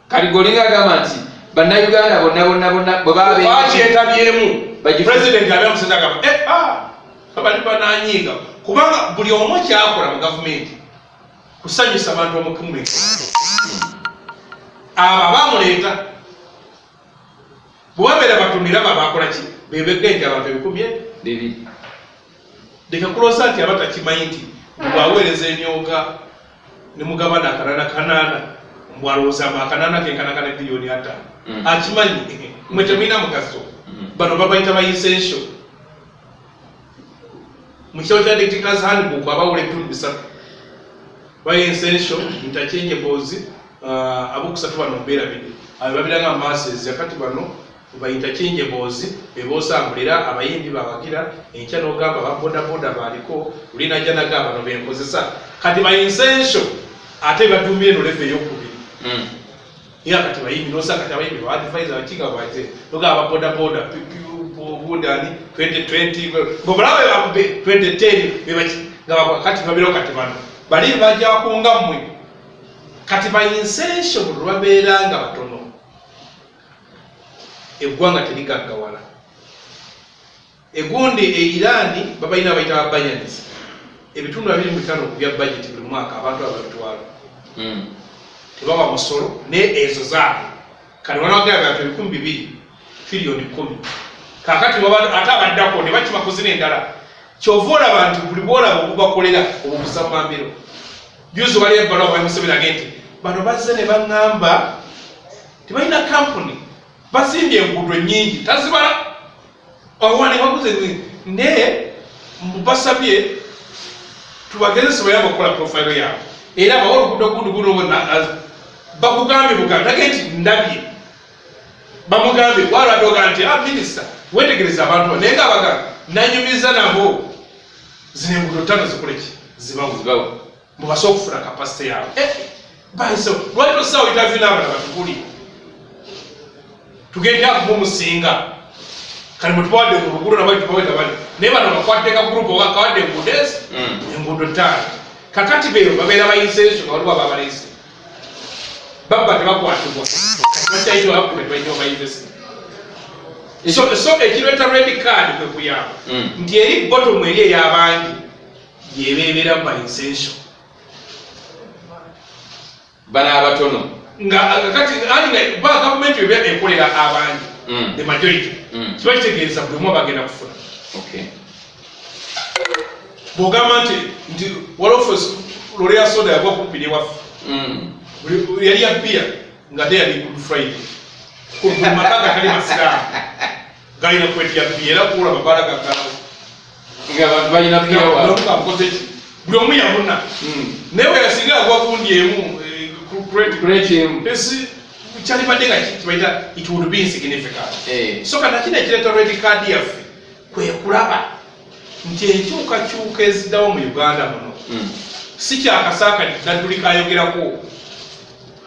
Kati golinga agamba nti Bannayuganda bonna bonna bonna bwe baba bakyetabyemu, Bagifu- President abeera musezi agamba, "Eh, ah, bali bananyiiga," kubanga buli omu kyakola mu gavumenti kusanyusa abantu bamukume abo abamuleeta. Bwe babeera batono era babakola ki? Bebegga nti abantu 2,000. 2. Leka kuloosa nti aba takimanyi nti bwaweereza emyoga ne mugabana akanaana kanaana, mbwalowooza mbu akanaana kenkanakana 50 biliyoni. Akimanyi mwe temulina mugaso. Bano babayita ba essential. Mu kitabo kya Dictators Handbook abawula ebitundu bisatu: ba essential, interchangeables, abokusatu bano mbeerabidde, abo babiranga masses. Akati bano ba interchangeables bebosambulira abayimbi bawagira enkya n'ogamba ba bodaboda baliko luli najja nagamba bano benkozesa. Kati ba essential ate batumire no level eyokubiri. Era kati bayimbi nosa kati abayimbi ba advisor bakinga baje nogamba bodaboda budani 2020 ngobalabe 2010 bebaki nga kati babirawo. Kati bano bali bajja kunga mmwe. Kati ba essential buli lwabeera nga batono, eggwanga terigaggawala. Egundi e Irani babalina bayita ba Bayans, 25% ku bya budget buli mwaka abantu abo babitwala. Tebawa musolo, naye ezo zaabwe. Kati wanagamba abantu 2000, 10 triliyoni. Kakati ate abaddako ne bakima ku zino endala. Kyova olaba nti buli bwolaba obubakolera obubusamambiro. Juzi wali ebbaluwa bali Museveni age nti bano bazze ne baŋŋamba tebalina kampuni, bazimbye enguudo nnyingi tazibala owane waguze, naye basabye tubagezese bayamba okukola profile yaabwe era bawe oluguudo gundi guno. Bakugambye bugambi tage nti ndabye bamugambye walwadoga nti, "Ah, minisita, wetegereza abantu bano," naye nga abagamba nanyumiza nabo zino enguudo ttano zikoleki? Zibawo. Zibawo. Mubasobola okufuna capacity yaabwe. Bayiso lwaki tosaawo interview n'abalala batuguli tugende akuba omusinga? Kati mutubawadde ku luguudo nabali tubawadde bali, naye bano bakwateka group kawadde enguudo ezi, enguudo ttaano. Kakati beeyo babeera bayiseeso nga waliwo ababaleese babba tebakwatibwa. Kati bakyayitibwa bakube tebalina bayinvesti. So ekireeta red card kwe kuyamba nti eri bottom eri ey'abangi yebeebeera mu essential. Bano abatono. Nga kati ani nga ba gavumenti eba ekolera abangi. The majority. Kiba kitegeeza buli omu aba agenda kufuna. Bw'ogamba nti waliwo lole ya soda yagwa kumpi newaffe, yali ya bbiya nga te yali Good Friday, buli maka gatali masiraamu galina crate ya bbiya, era kuwula mabaala gaggalawo. Nga abantu balina bbiya wa Kamukoze ki, buli omu yabuna. Naye bwe yasinga agwa gundi emu, crate. Crate emu. Esi kyalibadde nga kibaita it would be insignificant. So kati kino ekireeta red card yaffe kwe kulaba nti enkyukakyuka eziddawo mu Uganda muno si kyakasaaka nadduli kayogerako.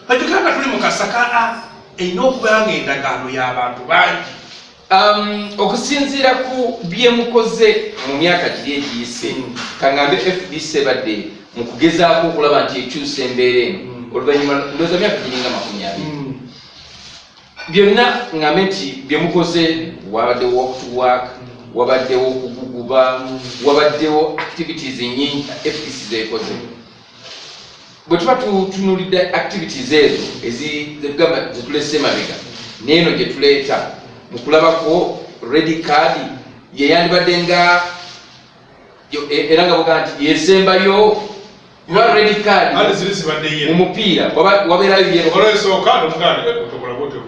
Ajjukira nga tuli mu kasaka a erina okubeera nga endagaano y'abantu bangi. Okusinziira ku byemukoze mu myaka giri egiyise, kaŋŋambe FDC ebadde mu kugezaako okulaba nti ekyusa embeera eno oluvannyuma ndowooza myaka giringa 20. Byonna ŋŋambe nti byemukoze, wabaddewo walk to work, wabaddewo okuguguba, wabaddewo activities nyingi FDC zekoze. Bwe tuba tutunulidde activities ezo zetugamba zetulese emabega neeno gye tuleeta mu kulabako red card yeyandibadde nga era nga buga nti yesembayo, kuba red card Andi ziri zibadde ye mu mupiira wabeerayo yellow. Olwesooka nomuganda otokola bwotyo.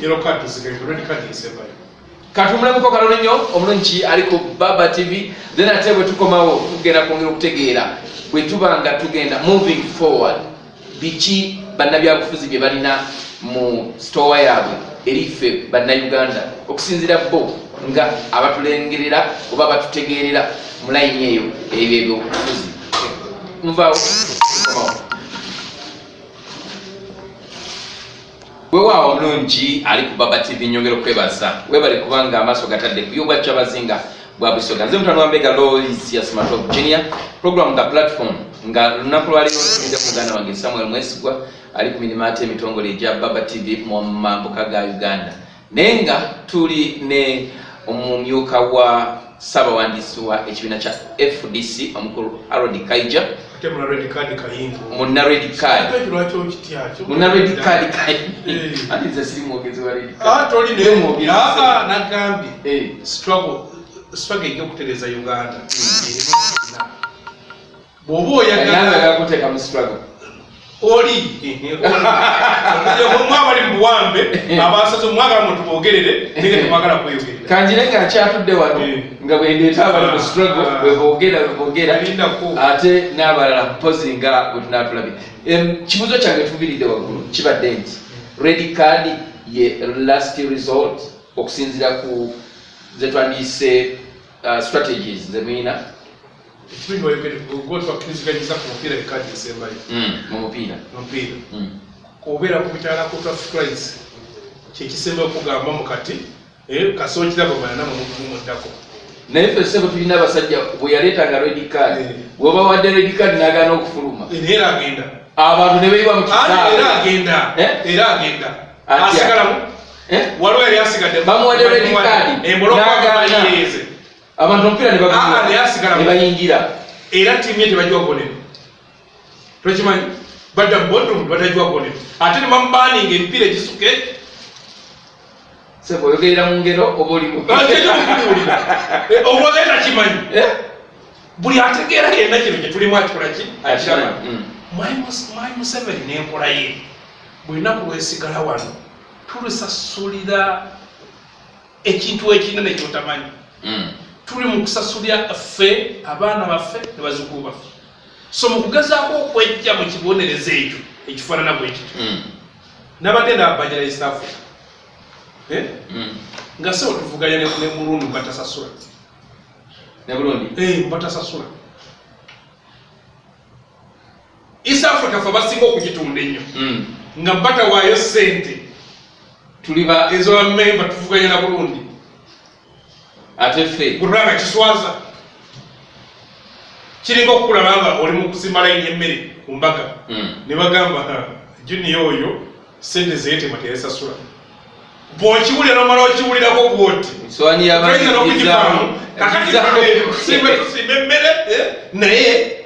Yellow card tusigaye, red card esembayo. Katumulamuko katono nnyo omulungi ali ku Baba TV, then ate bwe tukomawo tugenda kwongera okutegeera bwe tuba nga tugenda moving forward biki bannabyabufuzi bye balina mu store yaabwe eri ffe Bannayuganda, okusinziira bo nga abatulengerera oba abatutegeerera mu layini eyo ebyo ebyobufuzi. Nvaawo, tukomawo. Weewaawo omulungi ali ku Baba TV, nyongera okwebaza, webale kubanga amaaso gatadde ku yobwakya bazinga bwa Busoga. Nze mutano wa Mbega Lois ya Smartop Junior, program nga platform nga lunaku lwaleero ntumidde muganda wange Samuel Mwesigwa ali ku mirimu ate emitongole egya Baba TV mu mambuka ga Uganda, naye nga tuli ne omumyuka wa ssabawandiisi wa ekibiina kya FDC omukulu Harold Kaija. Ate muna red card kayingo. Muna red card. Ekyo lwaki okitya? Muna red card kayingo. Ati nze siri mwogezi wa red card. Ah, toli Ye mwogezi. Ah, nagambye. Struggle ejja okutereeza Uganda. Erimu ffenna. Bw'oba oyagala Nange agakuteeka mu struggle. Oli mwe abali mu buwambe abasaze mwagala muntu boogerere, naye temwagala kweyogerera. Kanjire nga nkyatudde wano nga bwe ndeeta abali mu struggle, bwe boogera Lindako. ate n'abalala mpozi nga bwe tunaatulabye. Kibuuzo kyange tuviiridde waggulu kibadde nti red card ye last resort okusinziira ku zetwandiise strategies zemuyina? Ekibintu wayogedde gwe twakkiriziganyizza ku mupiira, ekaadi esembayo. Mu mupiira. Mupiira. Obeera ku bitaala ku traffic lights, kyekisembayo okugamba mu kati kasookirabo malana mumuddako. Naye ffe ssebo tulina abasajja bwe yaleetanga red card, bw'oba wadde red card n'agaana okufuluma, Naye era agenda. Abantu ne beeyiwa mu Ate era kisaawe. agenda. Eh? Era agenda. Atya? Asigalamu. Eh? Waliwo yali asigadde. Bamuwadde red card, Emboloko. N'agaana. Abayize. Abantu omupiira ne Ah, ah, naye bagula asigalamu. ne bayingira. Era ttiimu ye tebagiwa bubonero, tokimanyi? Badda mu boardroom, batagiwa bubonero, ate ne bamubaninga emipiira egisuka. Sebo, oyogerera mu ngero oba olimu? Olwoza takimanyi. Eh? Buli ategeera yenna kino kyetulimu akikola ki? Akiraba. Mwami Museveni n'enkola ye, buli lunaku lwesigala wano tulisasulira ekintu ekinene kyotamanyi. Tuli mu kusasulira ffe, abaana baffe ne bazzukulu baffe. So mu kugezaako okwejja mu kibonerezo ekyo ekifaanana bwe kityo, nabadde nabajala East Africa, eh? Nga sebo tuvuganya ne Burundi batasasula. Ne Burundi? Eh, batasasula. East Africa fe basinga okugitunda ennyo, nga batawaayo sente Tuli ba ezobamemba, tuvuganya na Burundi. Ate ffe? Bulanga kiswaza, kiringa okukulaba nga oli mu kusimba layini y'emmere ku mbaga, ne bagamba, "Ha, junior oyo sente zeyetema teyasasula." Bw'okiwulira nomala okiwulirako bwoti, Sowaani toyinza n'okugivaamu. Kakati y'abantu. tusimba emmere, naye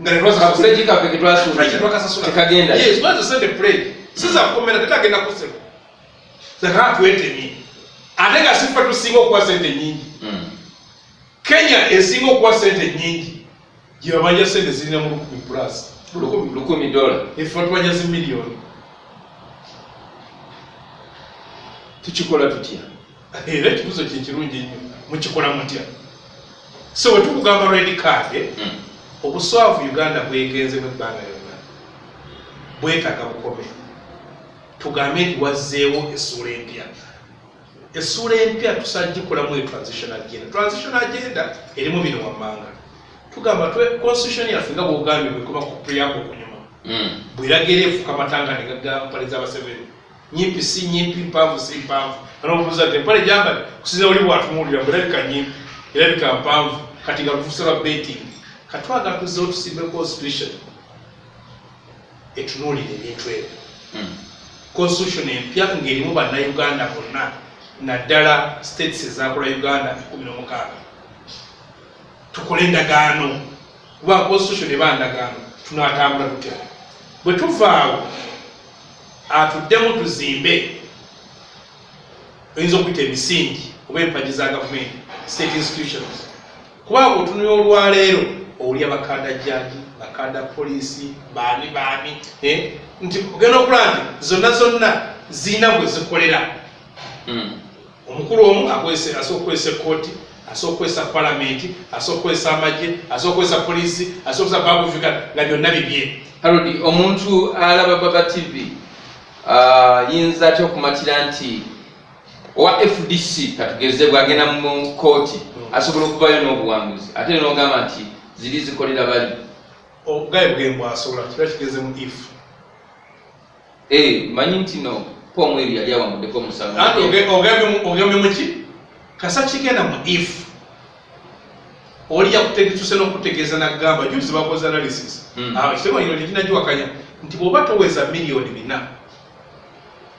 nga Kapulegi kaffe ketwasuubira twakasasula tekagenda. Yes, lwazo sente pledge siza kukomera, tetagenda kusema zaka twetemye. Ate nga siffe tusinga okuwa sente nyingi. Kenya esinga okuwa sente nyingi, gye babanja sente zirina mu 1000 plus. $1,000. Ife batubanja zi miliyoni. Tukikola tutya? Era ekibuzo kyekirungi nnyo, mukikola mutya? So bwe tukugamba red card, obuswavu Uganda bwegenzemu ebbanga lyonna bwetaaga bukome. Tugambe nti wazzeewo essuula empya. Essuula empya tusagikolamu e transition agenda. Transition agenda erimu bino wammanga. Tugamba constitution yaffe nga bwogambye bwekoma ku preamble kunyuma, bweraga era efuuka matanga ne gaga mpale z'Abaseveni, nyimpi si nyimpi, mpanvu si mpanvu. Anobuuza nti empale gyambale kusinza oli bwatunuulira, mbu erabika nyimpi, erabika mpanvu. Kati nga lufuuse lwa betting. Katwaga tuzzeewo tusimbe constitution etunuulira ebintu ebyo. Constitution empya ng'erimu Bannayuganda bonna, naddala states ezakola Uganda 16. Tukole endagaano, kuba constitution eba ndagaano. Tunaatambula tutya bwe tuvaawo? Atuddemu tuzimbe, oyinza okuyita emisingi oba empagi za gavumenti, state institutions. Kuba bw'otunula olwaleero owulya bakada jaji, bakada poliisi, baani baani, nti ogenda okulaba nti zonna zonna zirina bwe zikolera. Omukulu omu asobola okukozesa ekkooti, asobola okukozesa palamenti, asobola okukozesa amagye, asobola okukozesa poliisi, asobola okukozesa Bank of Uganda, nga byonna bibye. Harold, omuntu alaba Baba TV yinza atya okumatira nti owa FDC, katugeze, bwagenda mu kooti asobola okuvayo n'obuwanguzi, ate n'ogamba nti ziri zikolera bali? Obugaye bwembw asobola kiba kigeze mu if. Manyi nti no Paul Mwiru yali awanguddeko omusango. Anti ogambye muki? Kasa kigenda mu if oli yakutegese n'okutegeeza nagamba juzi bakoze analysis. Ekitebo kino tekinagiwakanya nti bw'oba toweza 4 miliyoni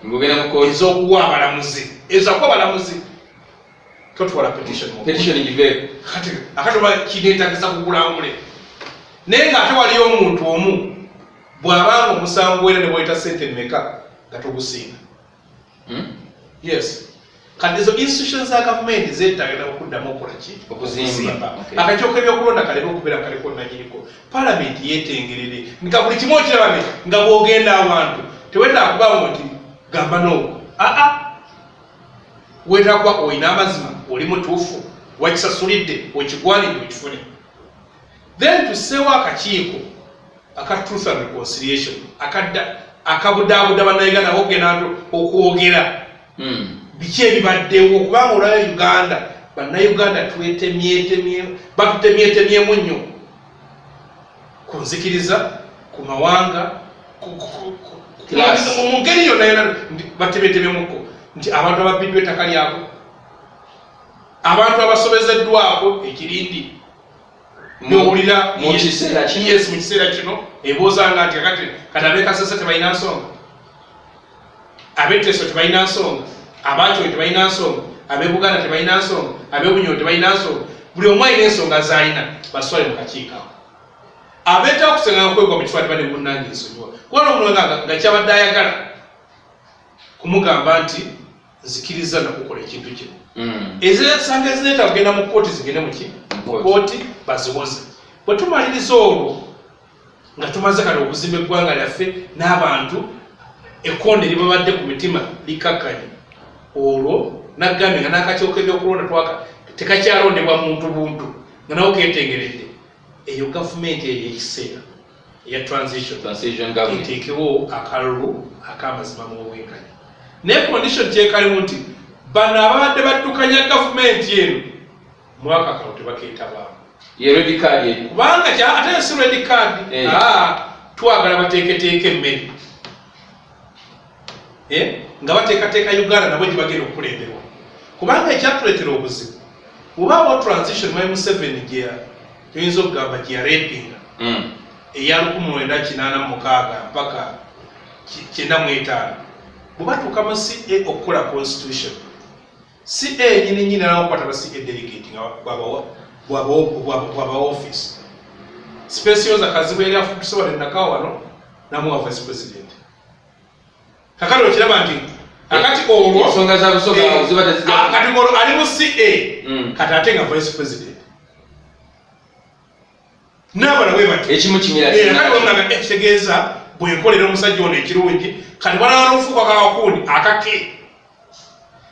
Ng'ogenda mu kooti, ez'okuwa abalamuzi, ezakuwa abalamuzi, totwala petition mu petition giveeko. Kati akati oba kineetagisa kugulangule, naye ng'ate waliyo omuntu omu bw'abanga omusango era ne bwayita sente mmeka nga togusinga. Yes, kati ezo institutions za gavumenti zeetagana okuddamu okukola ki? Okuzimba. Akakiiko k'ebyokulonda kaleme okubeera kaliko nanyiniko, palamenti yeetengerere nga buli kimu okiraba nga bw'ogenda awantu tewetaaga kubawo nti gamba noogo, aa weetaaga kuba olina amazima, oli mutuufu, wakisasulidde, okigwanidde, okifune. Then tusseewo akakiiko aka Truth and Reconciliation akadda akabudaabuda Bannayuganda bokugenda nto okwogera biki ebibaddewo, kubanga olwayo Uganda, Bannayuganda twetemyetemye, batutemyetemyemu nnyo ku nzikiriza, ku mawanga, Class. mu ngeri yonna yonna batemyetemyemuko nti abantu ababbiddwa ettaka lyabwe, abantu abasobezeddwako ekirindi. Nowulira Mu kiseera kino. Yes, mu kiseera kino ebuuzanga nti kakati kati abekasese tebalina nsonga, abeteso tebalina nsonga, abakyoyo tebalina nsonga, abebuganda tebalina nsonga, abebunyoro tebalina nsonga. Buli omu alina ensonga zalina, baswale mu kakiiko ako. Abeetaaga kusenga okwegwa mu kifo ati ne munnange nsonyiwa, kubanga omuntu nga kyabadde ayagala kumugamba nti nzikiriza nakukola ekintu kino. Ezensanga ezireeta kugenda mu kooti zigende muki? Mu kooti baziwoze. Bwe tumaliriza olwo nga tumaze kati okuzimba eggwanga lyaffe n'abantu, ekkonde eribabadde ku mitima likakkanye, olwo nagambye nga n'akakiiko k'ebyokulonda twaka tekakyalondebwa muntu buntu, nga nawo keetengeredde. Eyo gavumenti eyo ekiseera eya transition Transition government. Eteekewo akalulu ak'amazima mu bwenkanya, naye condition kyekalimu nti bano ababadde baddukanya gavumenti eno mwaka akalulu tebakeetabaamu. Ye red card eri. Kubanga ate si red card. Twagala bateeketeeka emmere. Nga bateekateeka Uganda nabo gye bagenda okukulemberwa, kubanga ekyatuleetera obuzibu bwebaawo transition mwai Museveni gye toyinza okugamba gye yarepinga eya 1986 mpaka 95, bwe batuuka mu CA okukola constitution, CA nyini nyini alakukwata ba CA delegate nga bwabawa office. Specioza Kazibwe yali afutusewa nenakawa wano namuwa vice president. Kakati okiraba nti Akati olwo ensonga za Busoga ziba tezijja. Kati olwo ali mu CA. Kati ate nga vice president n'abala bwe bati. Ekimu kimira. Kati bamulaga ekitegeeza bwenkolera omusajja ono ekirungi, kati balala n'ofuuka kakakundi akake.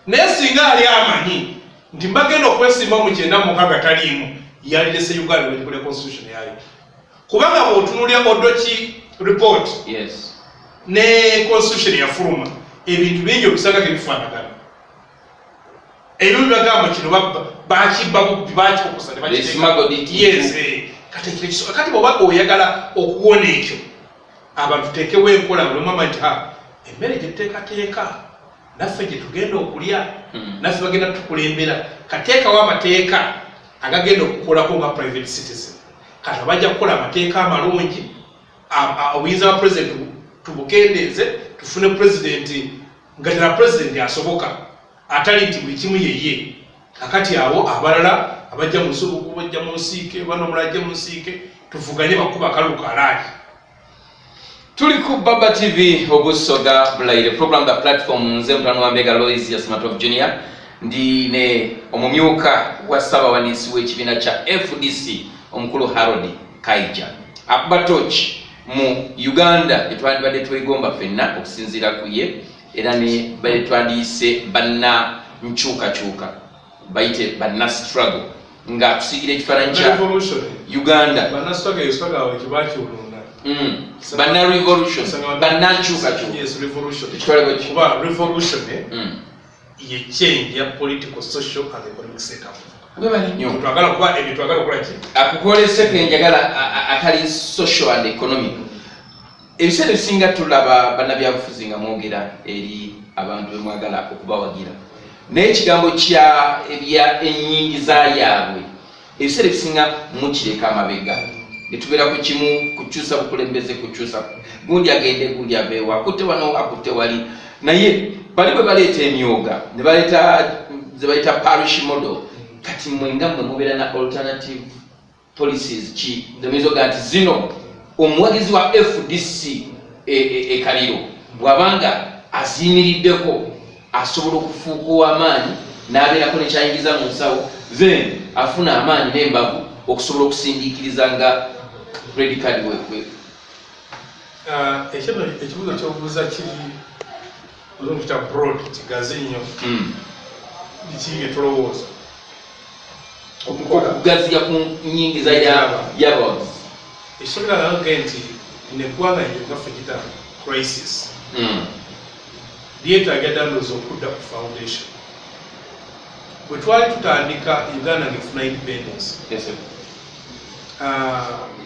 Naye singa ali amanyi nti mbagenda okwesimba mu 96 taliimu, yalirese Uganda bagikole constitution yayo, kubanga bw'otunuulira Odoki report ne constitution yafuluma, ebintu bingi obisanga tebifaanagana. Ebimu bibagamba kino bakibba bubbi, bakikukusa ne They bakiteeka. smuggled it Yes, kati ekiro kisoka. Kati bw'oba oyagala okuwona ekyo, abantu teekewo enkola buli omu amanyi nti ha emmere gye tuteekateeka naffe gye tugenda okulya, naffe bagenda tukulembera. Kateekawo amateeka agagenda okukolako nga private citizen. Kati abajja kukola amateeka amalungi, obuyinza bwa president tubukendeeze, tufune president nga tera president asoboka, atali nti buli kimu yeye. Kakati awo abalala abajja mu nsubugu bajja mu nsiike, bano omulala ajja mu nsiike, tuvuganye bakuba akalulu kalaaki. Tuli ku Baba TV, Obusoga Bulayire program, the platform. Nze mutano wa Mbega Lois Yasimatov Junior, ndi ne omumyuka wa ssabawandiisi w'ekibiina kya FDC, omukulu Harold Kaija, akuba torch mu Uganda etwandibadde twegomba ffenna okusinziira ku ye, era ne bale twandiyise banna nkyukakyuka, bayite banna struggle, nga akusiigira ekifaananyi kya Revolution. Uganda. Banna struggle, eyo struggle awo ekibakyolunda. Banna revolution, banna nkyukakyuka. Yes, revolution. Ekitwale bwe ki? Kuba revolution ye change ya political, social and economic setup. Webale nnyo. Twagala kuba ebyo, twagala okukola ki? Akukolese kenjagala akali social and economic. Ebiseera ebisinga tulaba bannabyabufuzi nga mwogera eri abantu bemwagala okubawagira, naye ekigambo kya ebya ennyingiza yaabwe ebiseera ebisinga mukireka amabega, netubeera ku kimu kukyusa bukulembeze, kukyusa gundi agende, gundi aveewo, akutte wano, akutte wali. Naye bali bwe baleeta emyoga ne baleeta ze bayita parish model, kati mwe nga mmwe mubeera na alternative policies ki zemuyinza okugaa nti zino omuwagizi wa FDC ekaliro bw'abanga aziyimiriddeko asobola okufuuka ow'amaanyi n'abeerako nekyayingiza mu nsawo, then afuna amaanyi n'embavu okusobola okusindiikiriza nga red card we Ekyo nno ekibuuzo kyobuuza kiri olungi kita broad, kigazi nnyo. Biki bye tulowooza okukola? Okugaziya ku nyingiza y'abawagizi. Ekisookera nange nti neggwanga ngaffe kita crisis, lyetaaga ddala ndowooza okudda ku foundation bwe twali tutandika Uganda ng'efuna independence. Yes, sir.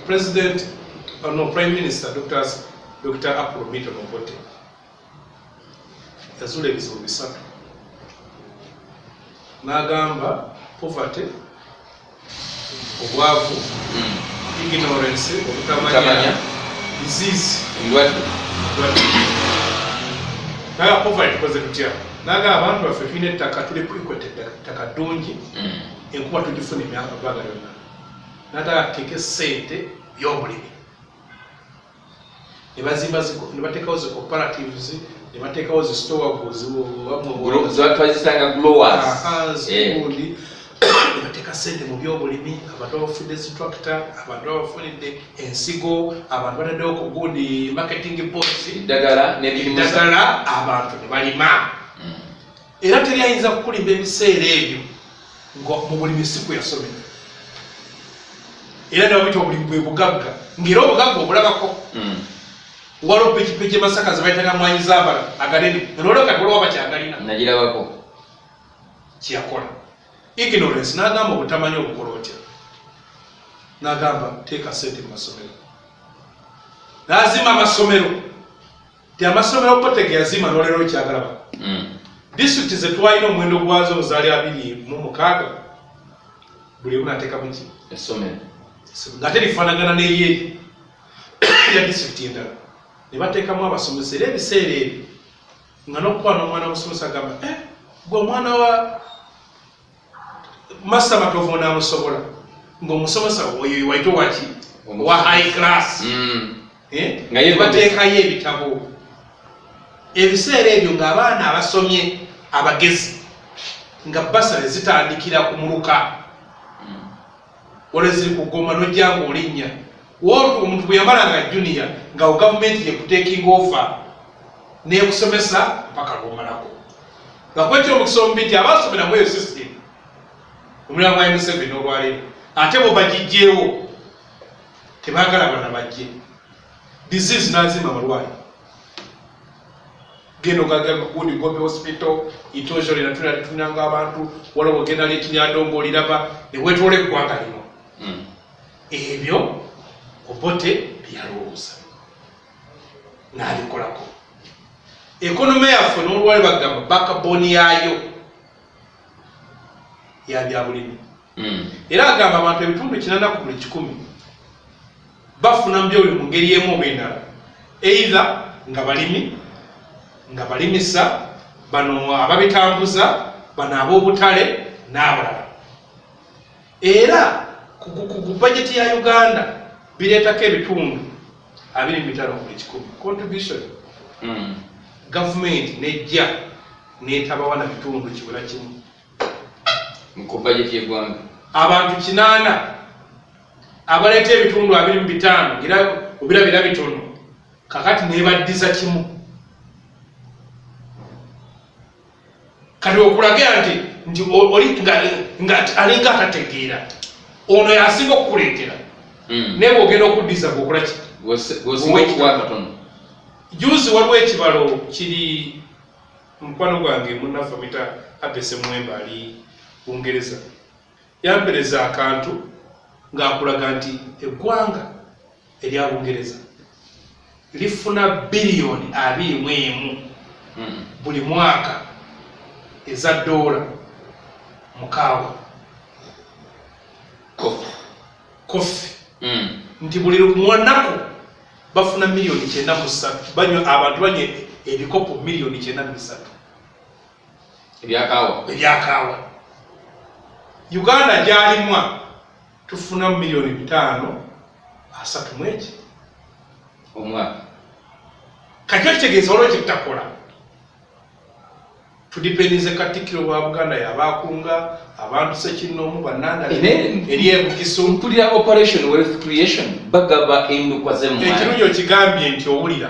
President, no, Prime Minister Dr. Apollo Milton Obote yazuula ebizibu bisatu n'agamba poverty, obwavu, ignorance, obutamanya, Obutamanya. disease, endwadde. Naga poverty tukoze tutya? Naga abantu baffe tulina ettaka, tuli ku equator, ettaka ddungi, enkuba tugifuna emyaka bbanga lyonna. Nataka tuteeke sente byobulimi, ne bazimba ne bateekawo zi cooperatives, ne bateekawo zi store. Twazisanga growers. Gundi ne bateeka sente mu byobulimi, abantu babafunidde zi tractor, abantu babafunidde ensigo, abantu bataddewo ku gundi marketing boards, eddagala n'ebirimusa. Eddagala, abantu ne balima. Era teri ayinza kukulimba ebiseera ebyo nga mu bulimi si kwe yasomera, era nebabita obulimi bwe bugagga, ng'era obugagga obulabako. Waliwo pikipiki e Masaka zebayitaga mwanyi zambala aganene, nolwalwo kati waliwo abakyagalina. Nagirabako. Kyeyakola ignorance, n'agamba obutamanya obukola otya? N'agamba teeka sente mu masomero, n'azimba amasomero, ti amasomero potege yazimba nolero kyagalaba. Disitulikiti zetwalina omuwendo gwazo zaali 26, buli emu nateekamu ki? Essomero. Ng'ate lifaanagana n'eryeri ya disitulikiti endala, ne bateekamu abasomesa. Era ebiseera ebyo nga n'okukwana omwana musomesa agamba, "Eh, gwe omwana wa Master Matovu onaamusobola?" Ng'omusomesa oyo waite waki wa high class. Eh? Nga ye bateekayo ebitabo. Ebiseera ebyo ng'abaana abasomye abagezi nga bursary zitandikira ku muluka, waliwo ziri ku Goma, nojja ng'olinnya. Omuntu bwe yamalanga junior, nga gavumenti yekutaking over nekusomesa mpaka lwomalako. Lwakuba ekyomukisa omubi nti abasomera mu eyo system omulala gwa Museveni olwaleero ate bo bagijjeewo, tebagala bana bajje. Disease nazimba amalwaliro, genda ogagundi Gombe Hospital itozolera tunanga abantu, waliwo ogenda ali ekinyandongo oliraba newetoola eggwanga lino. Ebyo Obote byalowooza n'abikolako. Economy yaffe n'olwali bagamba backbone yaayo ya byabulimi. Era agamba abantu ebitundu 80 ku buli 100 bafuna mu byobulimi mu ngeri emu oba endala, either nga balimi, nga balimisa, bano ababitambuza, bano ab'obutale n'abalala. Era ku bajeti ya Uganda bireetako ebitundu 25 ku buli 100 contribution. Gavumenti nejja netabawa na bitundu kiwera kimu ku bajeti y'eggwanga. Abantu 80 abaleeta ebitundu 25, era obirabira bitono, kakati nebaddiza kimu. Kati okulagira nti oli nga alinga atategeera, ono yasinga okukuleetera. Naye bwogenda okuddiza gweokola ki? Gwosinga okuwa katono. Juzi waliwo ekibalo kiri, mukwano gwange munnaffe amuyita Abese Mwemba ali Bungereza, yampereza akantu ng'akulaga nti eggwanga erya Bungereza lifuna biliyoni 21 buli mwaka eza ddoola mukaawa. Coffee. Coffee. Nti buli mwanaku bafuna miliyoni 93, banywa, abantu banywa ebikopo miliyoni 93. Ebyakaawa. Ebyakaawa. Uganda gyalimwa tufuna miliyoni 530 mweki omwaka. Kati ekitegeeza waliwo kyetutakola, tudipendinze Katikkiro wa Buganda yabakunga abantu sekinnoomu bannanda eri ebukisu. Mpulira Operation Wealth Creation, bagaba endokwa z'emmwanyi. Ekirungi okigambye nti owulira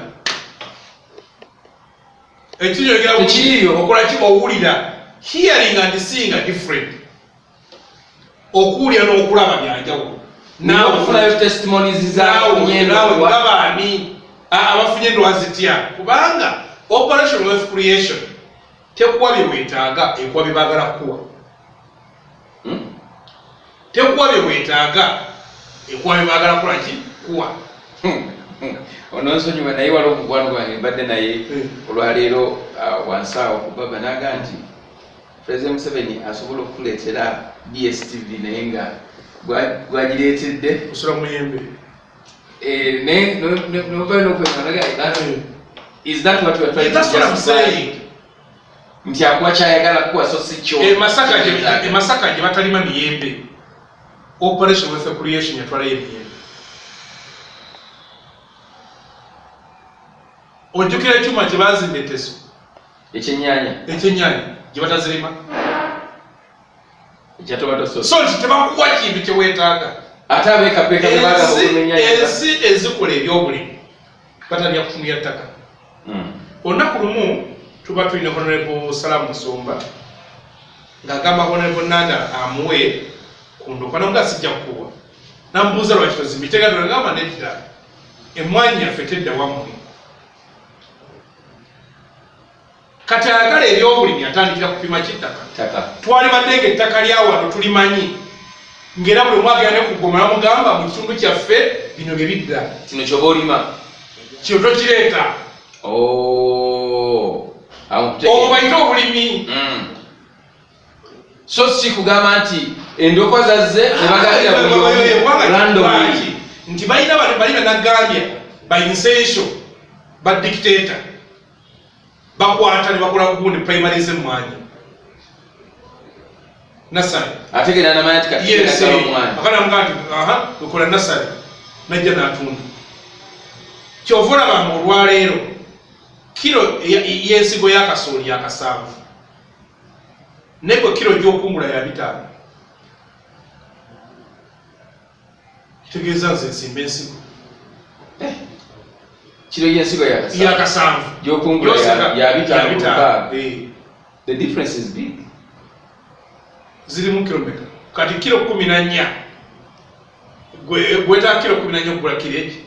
ekirungi. Tekiriiyo. Okola ki? Owulira. Hearing and seeing are different. Okuwulira n'okulaba byanjawulo. Naawe ofunayo testimonies naawe z'abafunye. Gabaani abafunye endwa zitya? Kubanga Operation Wealth Creation tekuwa bye weetaaga, ekuwa bye baagala kukuwa. Tekuwa bye weetaaga, ekuwa bye baagala kukola ki? Kuwa. Ononsonyiwa, naye waliwo omukwano gwange mbadde naye olwaleero wansi awo ku baba, naga nti President Museveni asobola okukuleetera DStv, naye nga gwagireetedde kusula muyembe. Naye novayo nokwekanaga, is that what you are trying to That's what I'm justify? saying. Nti akuwa kyayagala kuwa, so si kyo. E Masaka gye batalima miyembe, Operation Wealth Creation yatwalayo emiyembe. Ojjukira ekyuma kye bazimba eteso? Ekyenyanya. Ekyenyanya gye batazirima. Ekya tomato sauce. So nti tebakuwa kintu kye weetaaga. Ate abekapeeka bebagamba okulima ennyanya. Ensi ezikola ebyobulimi batalya kufunira ttaka. Olunaku lumu tuba tulina Honorable Salamu Musumba ng'agamba Honorable Nanda amuwe ku ndokwa, namuga sijja kukuwa. Namubuuza lwaki tozimbi tegatolagamba nedda, emwanyi yaffe tedda wammwe. Kati ayagala ebyobulimi atandikira kupima kittaka. Ttaka. Twalibadde nga ettaka lya wano tulimanyi, ng'era buli omu agenda ne kugoma bamugamba mu kitundu kyaffe bino bye bidda. Kino kyoba olima. Kino tokireeta. Oh. Awo nkutegeera. Obwo bayite obulimi. So si kugamba nti endokwa zazze ne bagabira buli omu randomly. Nti balina bali bali banagambya by essential ba dictator bakwata ne bakola gundi primary z'emmwanyi nursery. Ate genda namanya nti kati genda omwanyi. Akanamuga nti aha, wekola nursery, najja n'atunda. Kyova olaba nga olwaleero Kiro y'ensigo y'akasooli ya kasanvu, naye gwe kiro gy'okungula ya 500. Kitegeeza nze nsimba ensigo. Kiro y'ensigo ya kasanvu gy'okungula ya 500. The difference is big. Zirimu kiro meka? Kati kiro 14, gwetaaga kiro 14 okugula kiro eki.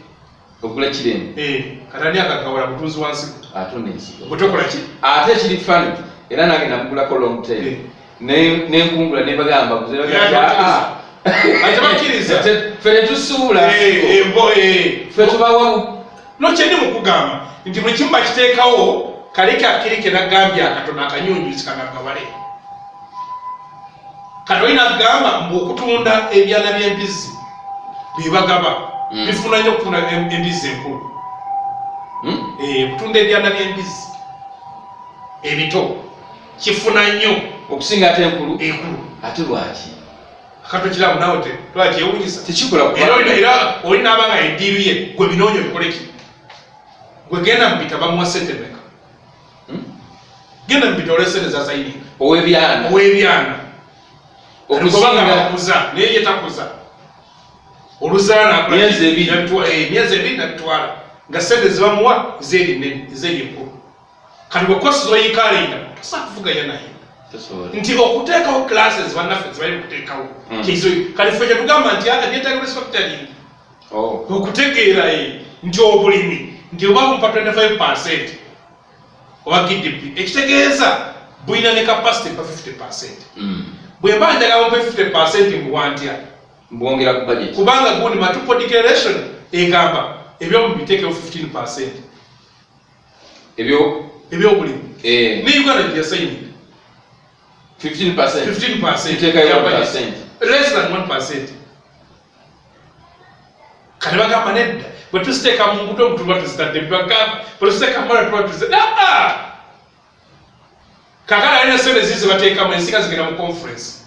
Okugula kiro emu. Kati ani agagawala? Mutunzi wa nsigo. Atunda ensigo. Gwe tokola ki? Ate kiri funny, era nange namugulako long time, nenkungula nebagamba. Ate bakkiriza. Ffe tetusuula, ffe tubawa. No, kyendi mukugamba nti buli kimu bakiteekawo kaleke akkirike nagambye akatono akanyunyuzi kagagawale. Kati olina kugamba mbu okutunda ebyana by'embizzi byebagaba bifuna nnyo okutunda embizzi enkulu. Okutunda ebyana by'embizzi ebito kifuna nnyo okusinga ate enkulu. Enkulu. Ate lwaki? Akato kiramu nawe lwaki ewunyisa? Tekikola. Era oli naaba nga eddiiru ye gwe binoonya obikole ki? Gwe genda mu bita, bamuwa sente meka? Genda mu bita olwe sente zasayininga. Ow'ebyana. Ow'ebyana kubanga bakuza, naye ye takuza oluzaala. Myezi 2. Emyezi 2 nabitwala nga sente zibamuwa zeri nene, zeri enkulu. Kati bwekosi zoyikalinga tosobola kuvuganya naye nti okuteekawo classes bannaffe zibali kuteekawo. Kati ffe kyetugamba nti byetaaga restructuring, okutegeera nti obulimi nti oba bumpa 25% oba GDP, ekitegeeza bulina ne capacity pa 50%. Bwe mba njagala bumpe 50%, mbuwa ntya? Mbwongera ku budget. Kubanga gundi Maputo Declaration egamba ebyomu biteekewo 15%. Ebyo Ebyobulimi. Ne Uganda gyeyasayininga. 15%. 15%. Tuteekayo 1%. Less than 1%. Kati bagamba nedda, bwe tuziteeka mu ngudo tuba tuzitadde, bagamba bwe tuziteeka mu mala tuba tuzitadde. Aa, kakala alina sente zize bateekamu ensinga zigenda mu conference.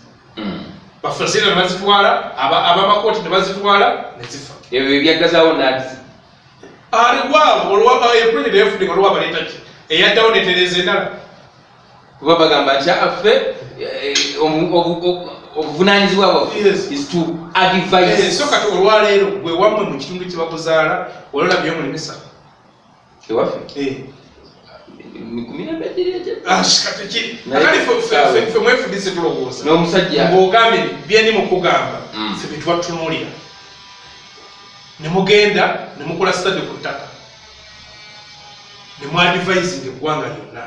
Bafasira ne bazitwala, abamakooti ne bazitwala ne zifa. Ebyo ebyagazaawo NAADS. Aliwaawo olwaproject eyafudde, olwa baleeta ki eyaddawo netereeza endala. Kuba bagamba nti affe obuvunanyizibwa bwaffe is to advise. So kati olwaleero gwe wammwe mu kitundu kye bakuzaala ololabyeyo mulimisa? Ewaffe ku mirembe giri egyo. Akali ffe mwefudise tulowooza n'omusajja ng'ogambye byendi mu kugamba. Ffe betwatunuulira ne mugenda ne mukola study ku ttaka ne muadvising eggwanga lyonna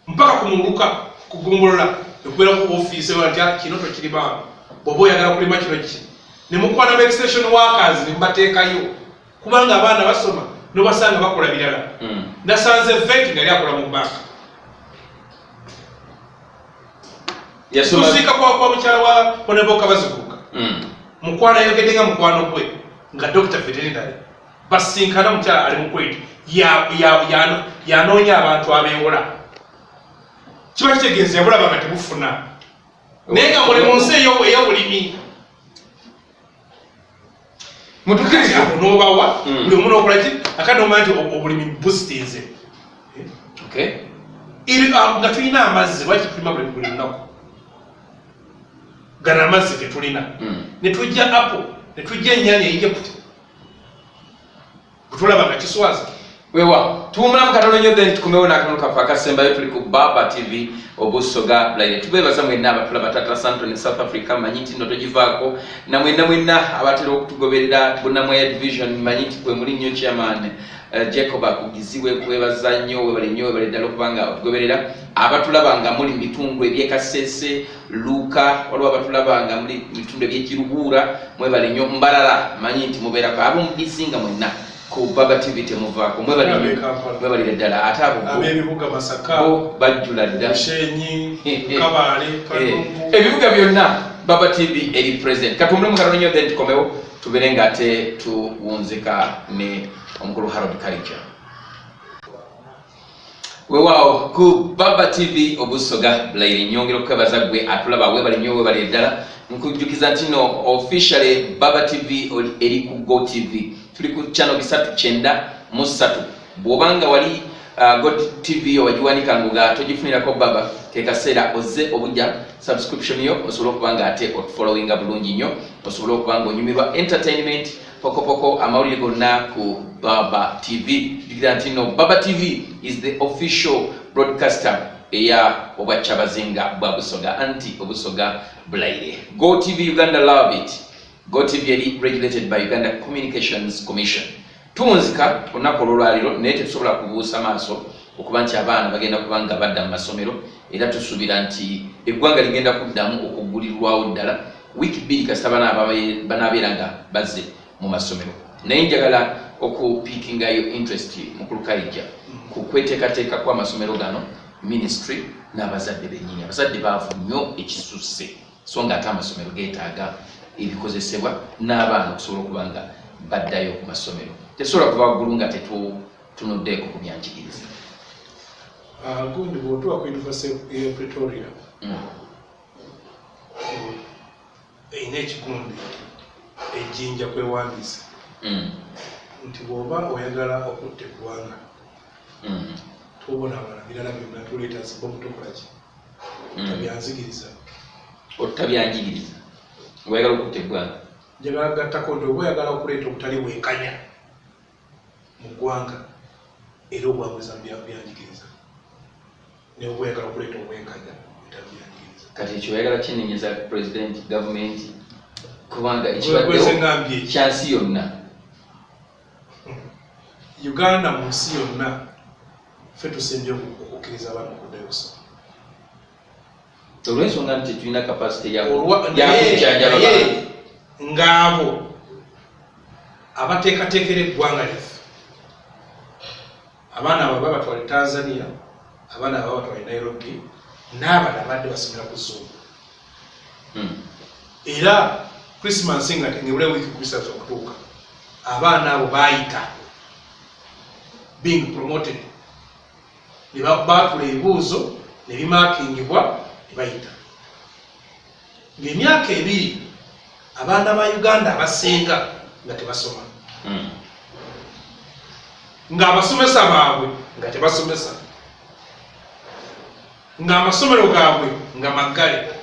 mpaka ku muluka kugombolola nekubeerako ofiisi nti kino tokirimamu, bw'oba oyagala kulima kino ki, ne mukwana ba extension workers ne mubateekayo, kubanga abaana basoma nobasanga bakola birala. Nasanze vet nga yali akola mu banka. Yasoma. Kusiika kwa mukyala wa oneboka baziguruka. Mukwano ayogedde nga mukwano gwe nga Dr veterinary basinkana, mukyala ali mukweti yanoonya abantu abeewola, kiba kitegeeza yabulaba nga tebufuna, naye nga muli mu nsi ey'obulimi. Mutukirize. Abo n'obawa buli omu n'okola ki, akati nomanya nti obulimi busitinze. Nga tulina amazzi, lwaki tulima buli lunaku? Gano amazzi tetulina. Ne tujja apple, ne tujja ennyanya Egypt, bwetulaba nga kiswaza. Wewa tuwumulamu katono nnyo, then tukomewo n'akatono kaffe akasembayo. Tuli ku Baba TV Obusoga Bulaire. Tubeebaza mwenna abatulaba, Tata Santon South Africa, manyi nti nno togivaako, na mwenna mwenna abatera okutugoberera, Bunamwaya Division, manyi nti kwe muli nnyo. Chairman Jacob akugizibwe kwebaza nnyo, webale nnyo, webale ddala okuba nga otugoberera. Abatulaba nga muli mu bitundu ebyekasese Luuka, waliwo abatulaba nga muli mu bitundu ebyekiruhuura, mwebale nnyo. Mbarara, manyi nti mubeerako ab'omubizinga mwenna ku Baba TV temuvaako, mwebale nnyo. Ab'e Kampala. Mwebalire ddala. Ate abo ab'ebibuga Masaka, bo bajjula dda. Bushenyi, Kabaale, Kalungu. Ebibuga byonna Baba TV eri present. Katuwumulemu katono nnyo, then tukomewo tubeere nga ate tuwunzika ne omukulu Harold Kalica. Weewaawo ku Baba TV Obusoga Bulaire, nyongera okukwebaza gwe atulaba, webale nnyo, webale ddala. Nkujjukiza nti no officially Baba TV eri ku Go TV, tuli ku channel 393. Bw'obanga wali God TV yo wagiwanika nga togifunirako baba, ke kaseera ozze obujja subscription yo osobole okuba nga ate otufollowinga bulungi nnyo, osobole okuba nga onyumirwa entertainment, pokopoko, amawulire gonna ku Baba TV. Jjukira nti no Baba TV is the official broadcaster eya obwakyabazinga bwa Busoga, anti Obusoga bulayire. Go TV Uganda, love it. Go TV eri regulated by Uganda Communications Commission. Tuwunzika olunaku olwolwaliro, naye tetusobola kubuusa maaso okuba nti abaana bagenda kuba nga badda mu masomero, era tusuubira nti eggwanga ligenda kuddamu okuggulirwawo ddala wiiki 2 kasita banaabeera nga bazze mu masomero. Naye njagala okupiikingayo interest, mukulu Kaija, ku kweteekateeka kw'amasomero gano, ministry n'abazadde bennyini. Abazadde baavu nnyo ekisusse, so nga ate amasomero geetaaga ebikozesebwa n'abaana okusobola okuba nga baddayo ku masomero. Tesobola kuva waggulu nga tetutunuddeeko ku byanjigiriza. Gundi bw'otuuka ku University ya Pretoria, erina ekigundi ejjinja kwewandiisa nti bw'oba oyagala okutta eggwanga, tobonaabona birala byonna, tuleeta zibomu, tokolaki, tabyanzigiriza. Otabyanjigiriza oyagala okutta eggwanga. Njagala gattako nti oba oyagala okuleeta obutali bwenkanya mu ggwanga, era obwanguza mu byanjigiriza, naye oba oyagala okuleeta obwenkanya, byanjigiriza. Kati ekyo oyagala kinenyeza president, gavumenti, kubanga ekibaddewo ngambye ekyo kyansi yonna. Uganda mu nsi yonna ffe tusembye okukkiriza abaana okuddayo okusoma. Olw'ensonga nti tetulina capacity Naye yakujjanjaba bantu. Ng'abo abateekateekera eggwanga lyaffe, abaana abo babatwale Tanzania, abaana abo babatwale Nairobi, n'abalala abadde basomera ku Zoom. Era Christmas nga ngebula wiiki 13 okutuuka, abaana abo baayita being promoted ne baatula ebibuuzo ne bimaakingibwa ne bayita. Ng'emyaka 2 abaana ba Uganda abasinga nga tebasoma, ng'abasomesa baabwe nga tebasomesa, ng'amasomero gaabwe nga maggale,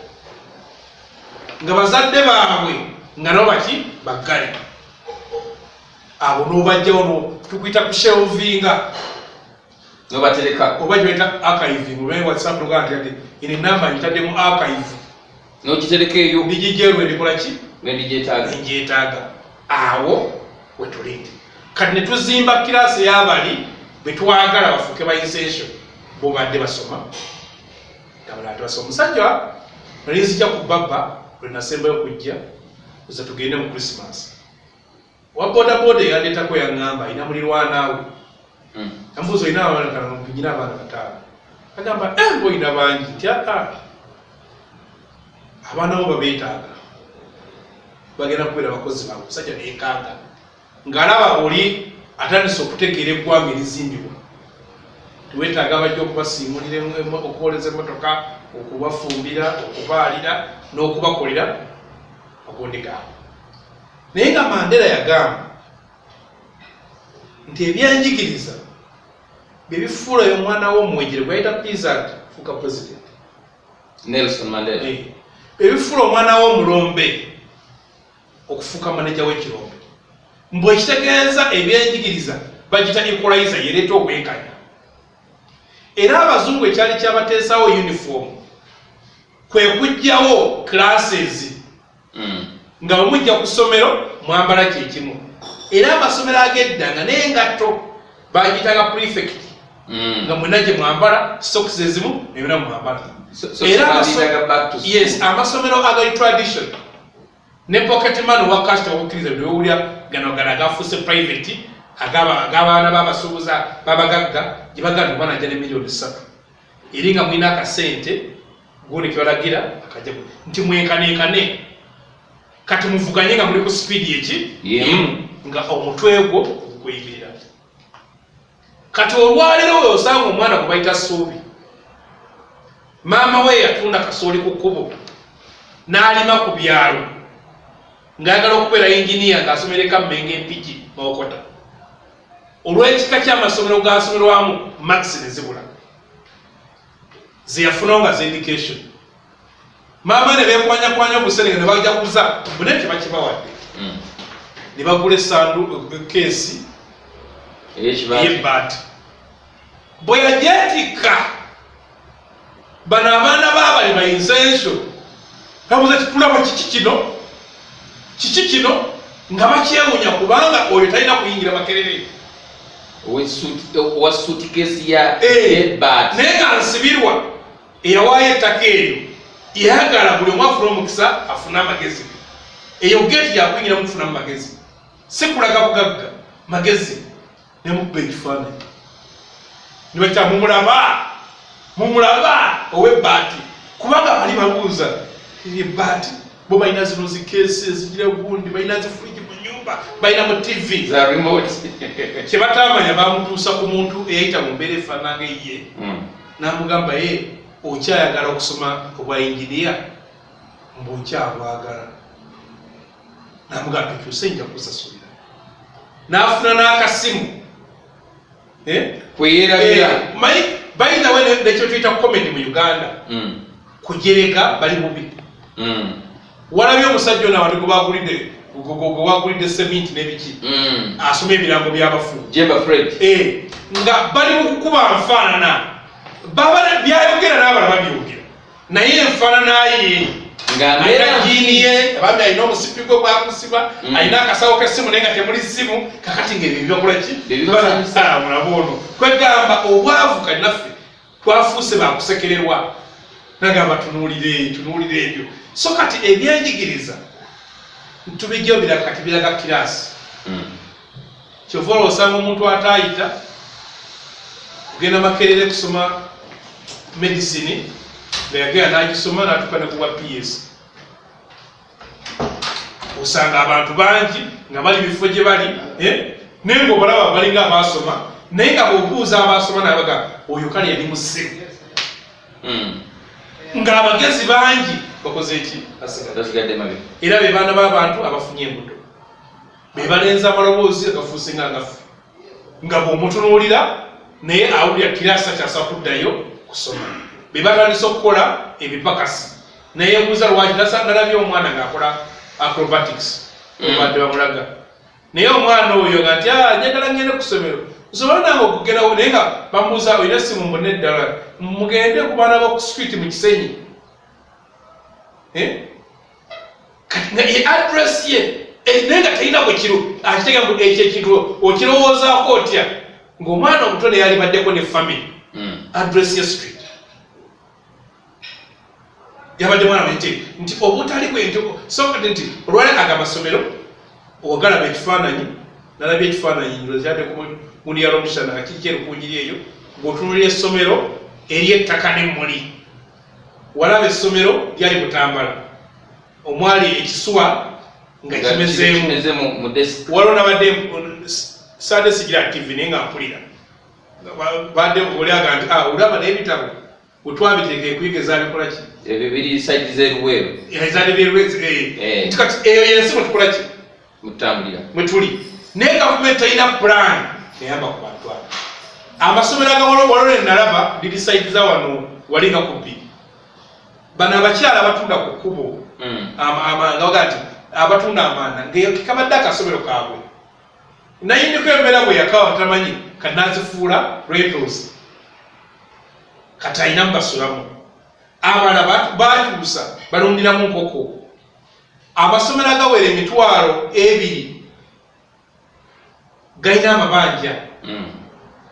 nga bazadde baabwe nga nabo baki baggale. Abo n'obajjawo no tukuyita kushelvinga. Nobatereka. Oba gyebayita archiving, oba WhatsApp nogaa nti ati ino enamba ngitaddemu archive. N'ogitereka eyo. Ndigijjerwe ndikola ki? Wendigyetaaga. Ngyetaaga. Awo wetulinde kati ne tuzimba kiraasi ey'abali betwagala bafuuke ba essential, bo badde basoma abalala tebasoma. Omusajja nali nzija ku baba lwe nasembayo kujja oza tugende mu Christmas, wa boda boda eyandeetako yaŋŋamba alina mulirwanaawe. Ambuuza, olina abaana? Kana nyina abaana bataano. Agamba, eh, ng'olina bangi. Nti aa, abaana bo babeetaaga, bagenda kubeera bakozi baabwe. Omusajja neekanga ng'alaba oli atandise okutegeera eggwanga erizimbibwa, tiweetaaga abajja okubasiimulira, okwoleza emmotoka, okubafumbira, okubaalira n'okubakolera agondi gaabwe. Naye nga Mandela yagamba nti ebyenjigiriza bye bifuulayo omwana w'omuwejere gwayita peasant fuuka president. Nelson Mandela. Ebifuula omwana w'omulombe okufuuka maneja w'ekirombe, mbwe ekitegeeza ebyenjigiriza bagita equalizer, yereeta obwenkanya. Era abazungu ekyali kyabateesawo uniform kwe kuggyawo classes, nga bwe mujja ku ssomero mwambala kyekimu. Era amasomero ag'edda nga n'engatto bagiyitanga prefect, nga mwena gye mwambala socks ezimu nebyona mwambala. So Era bagiyitaga back to school. Yes, amasomero agali tradition ne pocket money wa cash tebakukkiriza. Bino gano gano agafuuse private, ag'abaana b'abasuubuza babagagga, gye bagamba omwana ajja ne miliyoni 3, eri nga mulina akasente gundi kebalagira akajja nti mwenkanenkane, kati muvuganye nga muli ku sipiidi eki Yemu. Nga omutwe gwo gukuyimirira. Kati olwaleero we osanga omwana gwe bayita Suubi, maama we yatunda kasooli ku kkubo n'alima ku byalo, ng'ayagala okubeera inginiya, ng'asomera e Kammengo, Empigi, Mawokota. Olw'ekika ky'amasomero gasomerwamu, marks ne zibula zeyafunawo nga z'education. Maama ne beekwanyakwanya obusenenge ne bajaguza bune tebakibawadde. Ne bagula esandu keesi ey'ebbaati. Bwe yagyetikka, bano abaana baabali bayinza ensyo babuuza, "Kitulaba kiki kino? Kiki kino?" Nga bakyewunya, kubanga oyo talina kuyingira Makerere. Owa suitcase ya ebbaati. Naye nga Nsibirwa eyawaayo ettaka eryo yayagala buli omu afune omukisa, afune amagezi. Eyo geeti yakuyingiramu kufunamu magezi, si kulaga bugagga, magezi. Nemukuba ekifaananyi nibakita, "Mumulaba, mumulaba ow'ebbaati?" Kubanga bali babuuza ebbaati, bo balina zino zikeesi ezigira gundi, balina zifuriji mu nyumba, balina mu TV. Za remote. Kyebatamanya, bamutuusa ku muntu eyayita mu mbeera efaananga ye. N'amugamba, "Ye okyayagala okusoma obwa inginiya?" "Mbu nkyabwagala." N'amugamba, "Tukyuse, nja kusasulira." N'afuna n'akasimu. Eh? Kweyerabira. Manyi, by the way, nekyo tuyita comedy mu Uganda, kujerega bali bubi. Walabye omusajja ono abantu gwe bagulidde seminti n'ebiki, asoma ebirango by'abafu. Jemba Fred. Eh, nga bali mu kukuba nfaanana, baba byayogera n'abala babyogera, naye enfaanana ye nga alina mbeera jiini ye, abambi, alina omusipi gwe gwakusiba, alina akasawo k'essimu naye nga temuli ssimu. Kakati nga ebyo bibakola ki? Bye bibasanyusa. Ah, mulabe ono, kwegamba obwavu kati naffe twafuuse bakusekererwa. Nagamba, tunuulire, tunuulire ebyo. So kati ebyenjigiriza tubijjayo biraga, kati biraga kiraasi. Kyova olwo osanga omuntu ataayita kugenda Makerere kusoma medicine nga yagenda n'agisoma n'atuuka ne kuwa PS. Osanga abantu bangi nga bali bifo gye bali, eh? Naye ngaobalaba balinga abaasoma, naye nga bw'obuuza abaasoma nabaga oyo kale yali musiru. Ng'abagezi bangi bakoze eki? Basigadde. Basigadde mabega. Era be baana b'abantu abafunye embuto, be balenza amaloboozi agafuuse nga ngaffe, nga bw'omutunuulira naye awulira kirasa kyasa kuddayo kusoma. Be batandise okukola ebipakasi, naye buuza lwaki nalabye omwana ng'akola acrobatics. Obadde bamulaga, naye omwana oyo nga nti, "Ah, njagala ngende ku ssomero nsobole nange okugendawo." Naye nga bamubuuza, "Olina essimu?" "Mbone eddala." "Mugende ku baana b'oku street mu Kisenyi." Eh? Kati nga ye address ye, naye nga terina bwe kiro akitega ngu ekyo ekintu okirowoozaako otya ng'omwana omuto naye alibaddeko ne family. Address ye street yabadde mwana nti obutali bwe nti so kati nti olwali aga amasomero ogalaba ekifaananyi, nalabye ekifaananyi nkyadde ku gundi ya Rwomushana nga kiri kyerukunjiri eyo, ng'otunulira essomero ery'ettaka n'emmuli. Walaba essomero lyali Butambala omwali ekisuwa nga kimezeemu. Kimeze mu desk. Waliwo nabadde sade sigira TV, naye nga mpulira badde oliaga nti, "Ah, olaba n'ebitabo wetwabiteeka ekuyiga ezabikola ki?" Ebyo biri side z'eruweero. Ezaali byerwezi. Nti kati eyo yensi mwetukola ki? Mutambulira. Mwetuli, naye gavumenti terina plan eyamba ku bantu abo. Amasomero agawalo waliwo nenalaba liri side za wano wali nga ku bbiri, bano abakyala abatunda ku kkubo, nga baga nti abatunda amanda, ngaeyo kekabadde akasomero kaabwe. Nayindiko embeera bwe yakawa, tamanyi kati nazifuula rentals, kati alina mubasulamu. Abalala bakyusa balundiramu nkoko. Amasomero agawera 20,000 galina amabanja.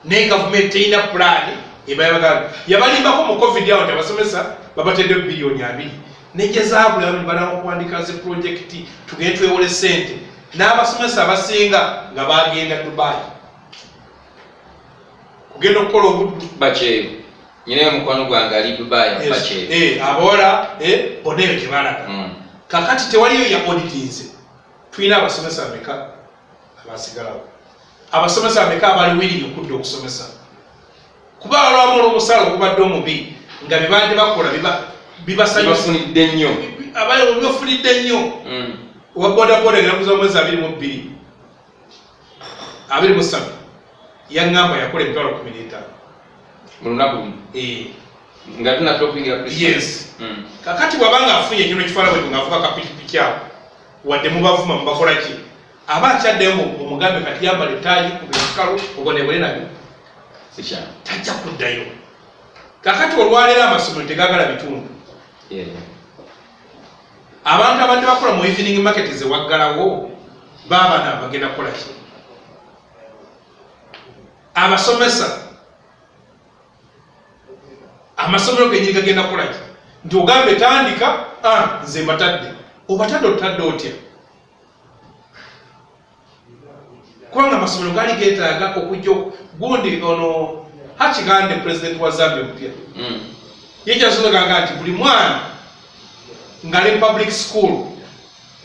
Naye gavumenti terina pulaani ebayabaga. Yabalimbako mu COVID awo nti abasomesa babatedde 20 biliyoni, nejezaabula balamu okuwandika zi projekiti, tugende twewole sente. N'abasomesa abasinga nga bagenda Dubai kugenda okukola obuddu. Bakyeyo, nyinayo mukwano gwange ali Dubai, bakyeyo. Abawala bonna eyo gyebalaga. Kakati tewaliyo ya auditinze. Tulina abasomesa bameka abasigalawo? Abasomesa bameka abali willing okudda okusomesa? Kuba walwamu olw'omusaala ogubadde omubi nga bye badde bakola bibasanyusa. Bibafunidde nnyo. Abali bibafunidde nnyo. Owa bodaboda ngerakuza omwezi 22, 23. Yaŋŋamba yakola 15000 Mu lunaku lumu? Eh. Nga tunatera okuyingira Christmas? Yes. Kakati bw'abanga afunye kino ekifaananyi bwekyo ng'avuga kapikipiki ako, wadde mubavuma mubakola ki, aba akyaddeyo mumugambe kati yambala ettaayi, kuba ekikalu, obonebone nabyo. Sikyangu. Tajja kuddayo. Kakati olwaleero amasomero tegagala bitundu. Abantu abadde bakola mu evening market zewaggalawo, baabana bagenda kukola ki? Abasomesa, amasomero genyini gagenda kukola ki? Nti ogambe tandika, ah, nze mbatadde. Obatadde otadde otya? Kubanga amasomero gaali getaaga okujja gundi ono Hakainde, president wa Zambia omupya, ye kyasookaga nti buli mwana ng'ali mu public school,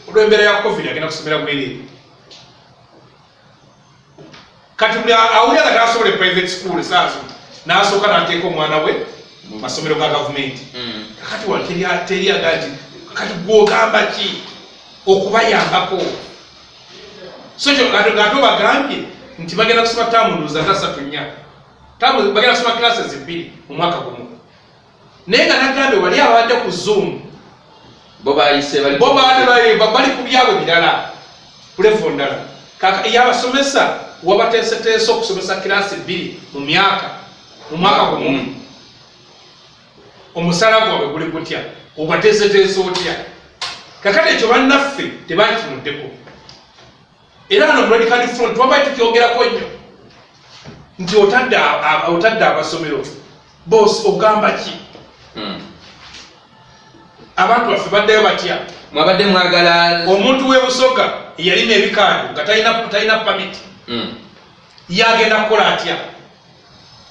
olw'embeera ya COVID, agenda kusomera bwereere. Kati buli awulira nga tasobola private school esaazo, n'asooka n'ateeka omwana we mu masomero ga gavumenti. Kakati wano teri aga nti kati gwogamba ki okubayambako? So kyo ate obagambye nti bagenda kusoma taamu, ndowooza nga ssatu nnya taamu, bagenda kusoma classes bbiri mu mwaka gumu, naye nga nagambye wali abadde ku Zoom. Bo bayise bali bo baali bali ku byabwe birala, ku level ndala. Kaka yabasomesa wabateeseteese okusomesa kirasi bbiri mu myaka, mu mwaka gumu. Omusala gwabwe guli gutya? Obateeseteese otya? Kakati ekyo bannaffe tebakitunuddeko. Era wano mu Radical Front twabadde tukyogerako nnyo nti otadde amasomero, boss, ogamba ki? Abantu baffe baddayo batya? Mwabadde mwagala Omuntu w'ebusoga eyalima ebikando nga talina pamiti, yagenda kukola atya?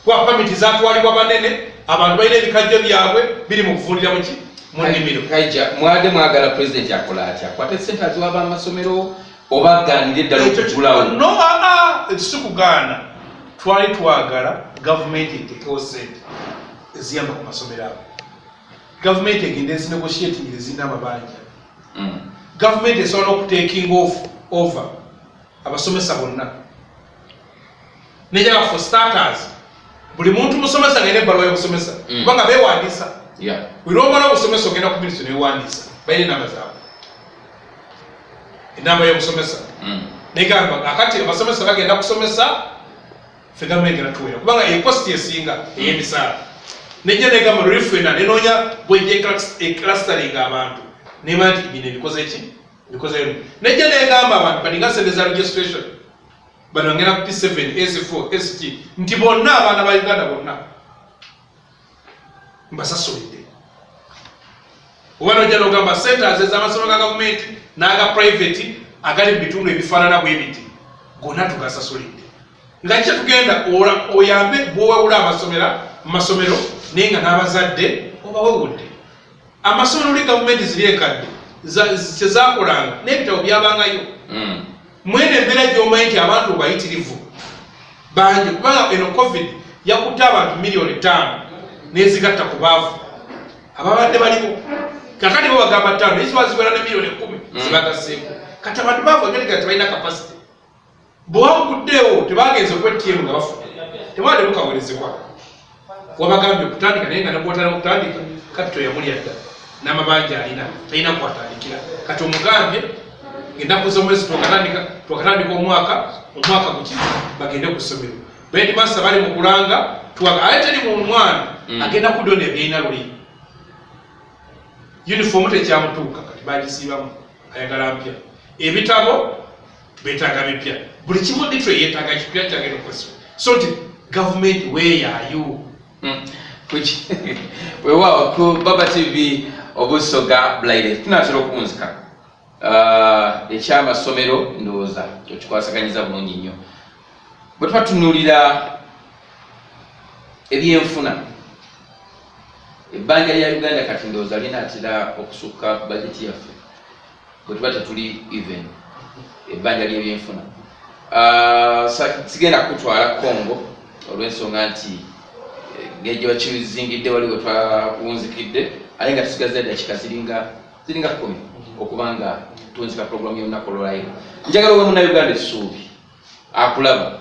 Kuba pamiti zatwalibwa banene, abantu balina ebikajjo byabwe biri mu kuvundira muki mu nnimiro. Kaija, mwabadde mwagala pulezidenti akola atya? Akwate sente aziwa amasomero oba aganire eddala Ekyo okugulawo? No, aa, ekyo si kugaana. Twali twagala gavumenti etekewo sente eziyamba ku masomero ago. Gavumenti egenda ezinegotiating ezirina amabanja. Gavumenti esobola n'okutaking off over abasomesa bonna. Nejaga for starters, buli muntu musomesa ng'alina ebbaluwa y'obusomesa, kubanga beewandiisa. Buli lwomala obusomesa ogenda ku minisitule newewandiisa, balina enamba zaabwe, enamba y'obusomesa. Negamba akati abasomesa bagenda kusomesa, ffe gavumenti egenda tuwera, kubanga ecost esinga ey'emisaala. Nejja negamba luli ffena nenoonya bwejja eclustering abantu, nema nti bino ebikoze ki, bikoze. Nejja negamba abantu kati nga sente za registration, bano ngenda ku P7, S4, ST, nti bonna abaana ba Uganda bonna mbasasulidde. Oba nojja nogamba centers ez'amasomero ga gavumenti n'aga private agali mu bitundu ebifaanana bwe biti gonna tugasasulidde. Nga kye tugenda oyambe bwowewula amasomera mu masomero, naye nga n'abazadde obawewudde. Amasomero oli gavumenti ziri enkadde kyezakolanga n'ebitabo byabangayo. Mwene embeera gy'omanyi nti abantu obayitirivu bangi, kubanga eno COVID yakutte abantu 5 miliyoni n'ezigatta ku baavu ababadde baliwo. Kakati bo bagamba ttaano, naye ziba ziwera ne 10 miliyoni zibagasseeko. Kati abantu baavu agatega tebalina capacity. Bwewaguddeewo tebagenze ku ATM nga bafudde, tebadde mukawerezebwa. Wabagambye okutandika, naye nga negwotala okutandika kapito yamulya dda n'amabanja alina, talina kwatandikira. Kati omugambye ennaku z'omwezi twakatandika omwaka, omwaka guki bagende ku ssomero. Headmaster bali mu kulanga twaga aye teri mu mwana agenda kudona ebyalina luli. Uniform tekyamutuuka, kati bagisiibamu, ayagala mpya. Ebitabo betaaga bipya, buli kimu ditwe yeetaaga kipya kyagenda okukozesa. So nti gavumenti weeyaayo. Weewaawo ku Baba TV Obusoga Bulaire tunatera okuwunzika. Ekyamasomero ndowooza okikwasaganyiza bulungi nnyo. Bwe tuba tunuulira ebyenfuna, ebbanja lya Uganda kati ndowooza linaatera okusukka bajeti yaffe bwe tuba tetuli even ebbanja ly'ebyenfuna. Sigenda kutwala Congo olw'ensonga nti ngeri gye bakizingidde wali we twakunzikidde, ate nga tusigaza eddakiika ziringa 10 okuba nga tunzika puroguramu y'olunaku olwaleero. Njagala owe Munnayuganda essuubi akulaba.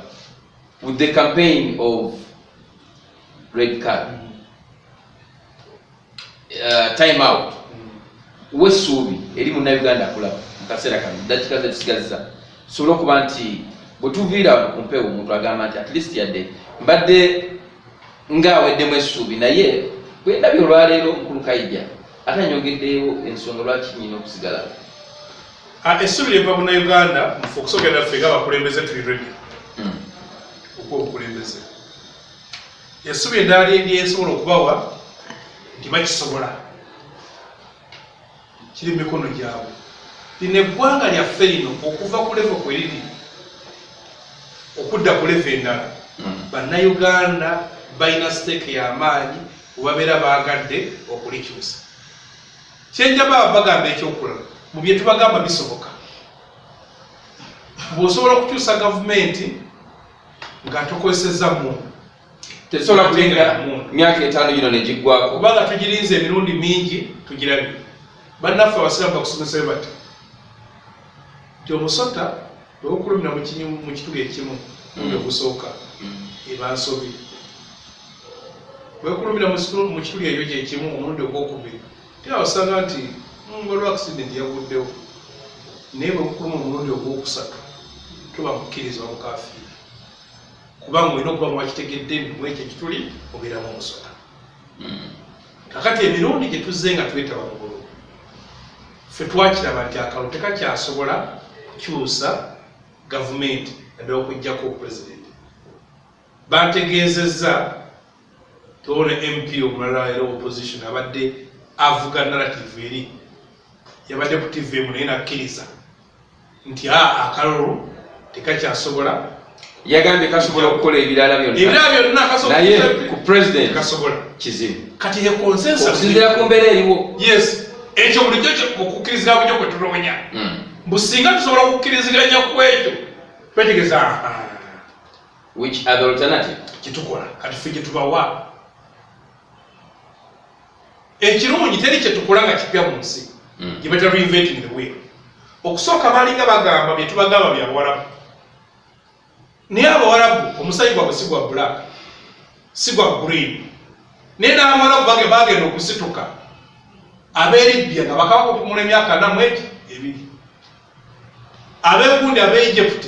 With the campaign of red card, time out, wessuubi eri Munnayuganda akulaba mu kaseera kano, dakiika zetusigazza, sobole okuba nti bwe tuviira wano ku mpewo, omuntu agamba nti at least yadde mbadde ngaaweddemu essuubi, naye bwe ndabye olwaleero mukulu Kaija ate anyongeddeyo ensonga lwaki nyina okusigala. Essuubi lyeva Munnayuganda mufe okusookera ffe ng'abakulembeze tuli ready okuwa obukulembeze. Essuubi eddala lyensobola okubawa nti bakisobola, kiri mu mikono gyabwe. Lino eggwanga lyaffe lino, okuva ku level kwe liri okudda ku level endala, Bannayuganda balina stake y'amaanyi bwe babeera baagadde okulikyusa. Kyenjaba bagamba ekyokulala, mu bye tubagamba bisoboka. Bw'osobola okukyusa gavumenti nga tokozesezza mundu. Tetusobola kulinda myaka 5 gino negiggwako. Kubanga tugirinze emirundi mingi, tugirabye. Bannaffe abasiraamu bakusomesayo bati nti omusota bwegukulumira mu kituli ekimu mulundi ogusooka, eba nsobi. Bwekulumira mu kituli ekyo kyekimu omulundi ogwokubiri, tewasanga nti waliwo accident yaguddewo. Naye bwekukuluma omulundi ogwokusatu, tuba mukkiriza omukafiiri, kubanga olina okuba nga wakitegedde nti mu ekyo ekituli obeeramu omusota. Kakati emirundi gye tuzze nga twetaba mu bululu, ffe twakiraba nti akalulu tekakyasobola kukyusa gavumenti, naddala okugjako pulezidenti. Bantegeezezza tiwona MP omulala era opposition abadde avuga narrative eri yabadde ku TV emu, naye nakkiriza nti akalulu tekakyasobola. Yagambye kasobola okukola ebirala byonna. Ebirala byonna kasobola. Naye ku president kasobola. Kizibu. Kati ye consensus. Okusinziira ku mbeera eriwo. Yes, ekyo bulijjo okukkirizira bulijjo kwe tunoonya. Mbu singa tusobola okukkiriziganya ku ekyo, twetegeeza Which other alternative? Kyetukola kati ffe kyetubawa ekirungi, teri kyetukola nga kipya mu nsi gye bayita reinventing the wheel. Okusooka balinga bagamba bye tubagamba bya Bawarabu, naye Abawarabu omusayi gwabwe si gwa black, si gwa green. Naye n'Abawarabu bagenda okusituka ab'e Libya nga bakabaka okumula emyaka 42, abegundi ab'e Egypt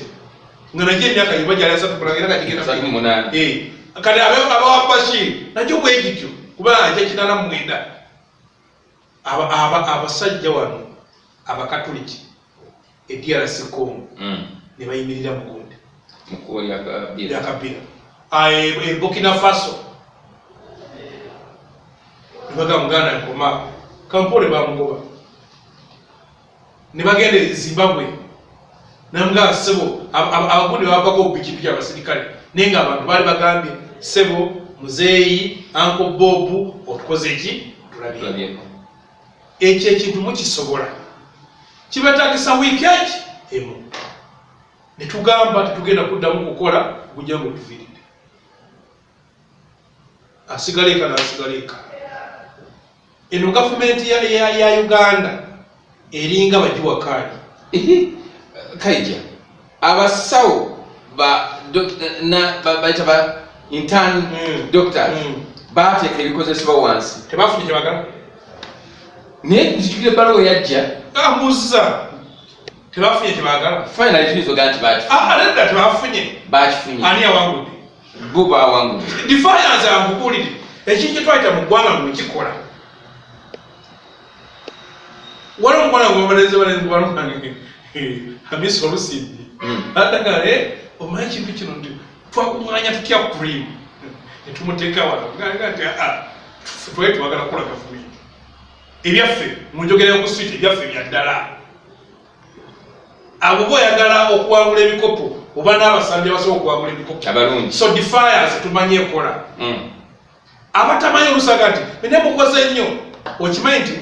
nga nagyo emyaka giba gyali 30 kulanga era nga gigenda 38. Kati abawa Bashir nagyo bwe gityo, kuba ajja 89. Abasajja wano Abakatuliki e DRC Congo ne bayimirira mugundi mu kkubo lya Kabila. Lya Kabila. E Burkina Faso nebaga muganda nkoma Kampole bamugoba, ne bagenda e Zimbabwe namugaa sebo abagundi babako pikipiki abasirikale, naye nga abantu baali bagambye, "Sebo muzeeyi Uncle Bob, otukoze eki?" Tulabye. Tulabyeko. Ekyo ekintu mukisobola, kibatagisa wiiki eki emu. Netugamba tetugenda kuddamu kukola gujja nga otuviiridde, asigala eka nasigala eka. Eno gavumenti ya Uganda eringa bagiwa kaadi. Ehe, Kaija, abasawo ba bayita ba intern doctors bateeka ebikozesebwa wansi. Tebafunye kyebagala. Naye nzijukira ebbaluwa yajja. Ambuza, tebafunye kyebagala? Finally tuyinza ogaa nti bakifunye. Ah, nedda, tebafunye. Bakifunye. Ani yawangudde? Bo bawangudde. Defiance. Ankubuulire ekintu kyetwayita mu ggwanga ngwekikola. Waliwo omukwano gwebalenzi balenzi balwange Hamisi Olusimbi. Atagale omanyi kintu kino nti twakuŋŋaanya tutya cream netumuteeka wano nga nti twali twagala kukola gavumenti ebyaffe mu njogera y'oku street, ebyaffe bya ddala. Abo boyagala okuwangula ebikopo oba n'abasambi abasobola okuwangula ebikopo abalungi. So defiance tumanyi ekola. Abatamanyi olusaga nti mene mukoze nnyo, okimanyi nti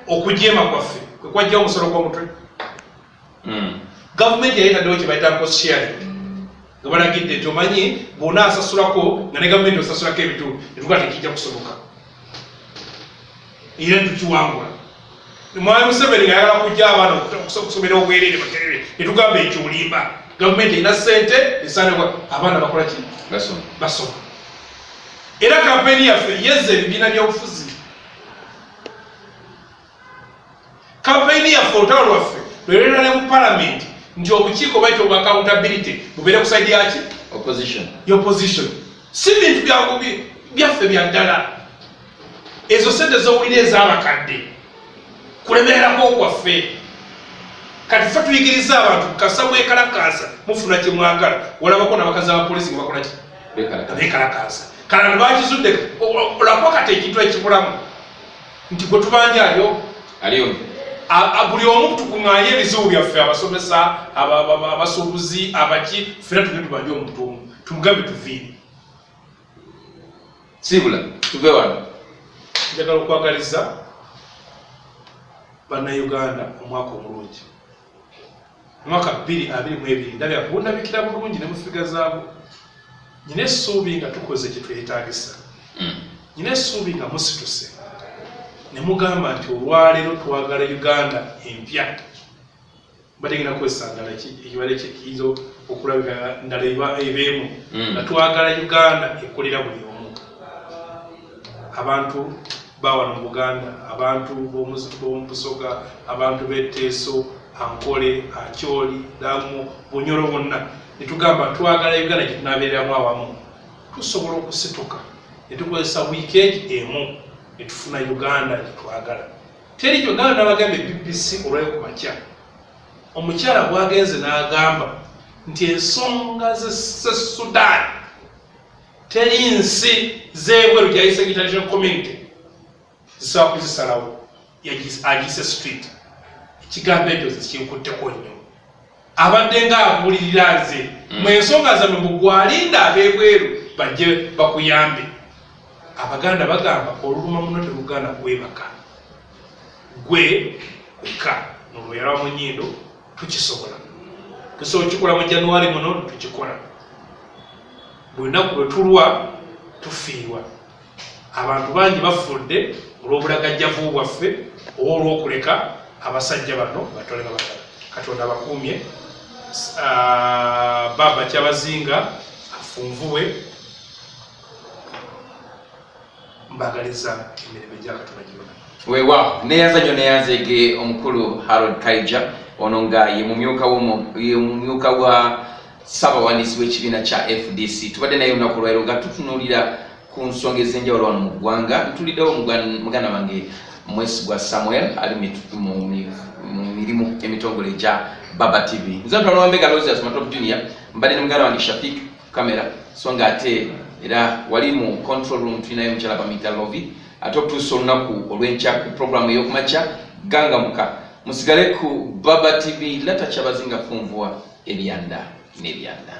okujeema kwaffe kwe kwajjawo omusolo gw'omutwe. Gavumenti yali etaddewo kye bayita cost sharing, nga balagidde nti omanyi bw'onaasasulako nga ne gavumenti osasulako ebitundu, netugaa tekijja kusoboka, era netukiwangula. Mwami Museveni nga ayagala kujja abaana okusomera obwereere Makerere, netugamba ekyo olimba. Gavumenti erina ssente esaana abaana bakola ki? Basoma. Era kampeyini yaffe yezza ebibiina by'obufuzi. Kampeyini yaffe, olutalo lwaffe lwerera ne mu palamenti nti obukiiko bayita obwa accountability bubeere ku side yaki? Opposition. Opposition. Si bintu byaffe bya ddala. Ezo sente zowulira ez'abakadde kulemererako kwaffe. Kati ffe tuyigiriza abantu kasa mwekalakaasa mufuna kyemwagala. Olabako nabakazi abapoliisi nga bakola ki? Bekalakaasa. Kale bakizudde olwakuba kati ekintu ekibulamu nti gwe tubanja aliyo aliyo buli omu tukuŋŋaanye ebizibu byaffe, abasomesa, abasuubuzi, abaki, ffena tugende tubanje omuntu omu tumugambe tuviire. Siibula tuve wano. Njagala okwagaliza Bannayuganda omwaka omulungi, omwaka 2022. Ndabya gundabikira bulungi ne mufiga zaabwe. Nyina essuubi nga tukoze kye twetaagisa. Nyina essuubi nga musituse ne mugamba nti olwaleero twagala Uganda empya. Bategenda kukozesa ndala ekibale kiyinza okulabika ndala ebeemu. Nga twagala Uganda ekolera buli omu, abantu bawano mu Buganda, abantu b'omu Busoga, abantu b'Eteeso, Ankole, Acholi, Lango, Bunyoro, bonna netugamba twagala Uganda gye tunaabeereramu awamu. Tusobola okusituka ne tukozesa wiikendi emu ne tufuna Uganda gye twagala. Teri kyogamba nabagambye BBC olwayo ku makya, omukyala bwagenze n'agamba nti ensonga ze Sudan teri nsi z'ebweru gyayise international community zisobola kuzisalawo, agiyise street. Ekigambo ekyo kinkutteko nnyo. Abadde nga abuulirira nze mu ensonga zammwe mugwalinda ab'ebweru bajje bakuyambe. Abaganda bagamba oluluma muno terugaana kwebaka. Gwe weka nolweyalwa mu nnyindo. Tukisobola, tusobola okukikola mu January muno. Tukikola buli lunaku lwe tulwa tufiirwa. Abantu bangi bafudde olw'obulagajjavu bwaffe oba olw'okuleka abasajja bano batole babagala. Katonda abakuumye. Baba Kyabazinga afunvuwe. Mbagaliza emirembe gya Katonda gyona. Weewaawo, neyanza nnyo, neyanzeege omukulu Harold Kaija, ono nga ye mumyuka wa ssabawandiisi w'ekibiina kya FDC. Tubadde naye olunaku olwaliro nga tutunuulira ku nsonga ez'enjawulo wano mu ggwanga. Ntuliddewo muganda wange Mwesigwa Samuel ali mu mirimu emitongole egya Baba TV. Nze Ntwalwambega Losius Matop Junior, mbadde ne muganda wange Shafik kamera, so nga ate era wali mu control room tulinayo mukyala bamita Lovi. Ate okutuusa olunaku olw'enkya ku programu ey'okumakya Gangamuka, musigale ku Baba TV. Lata Kyabazinga Funvuwa, ebyanda n'ebyanda.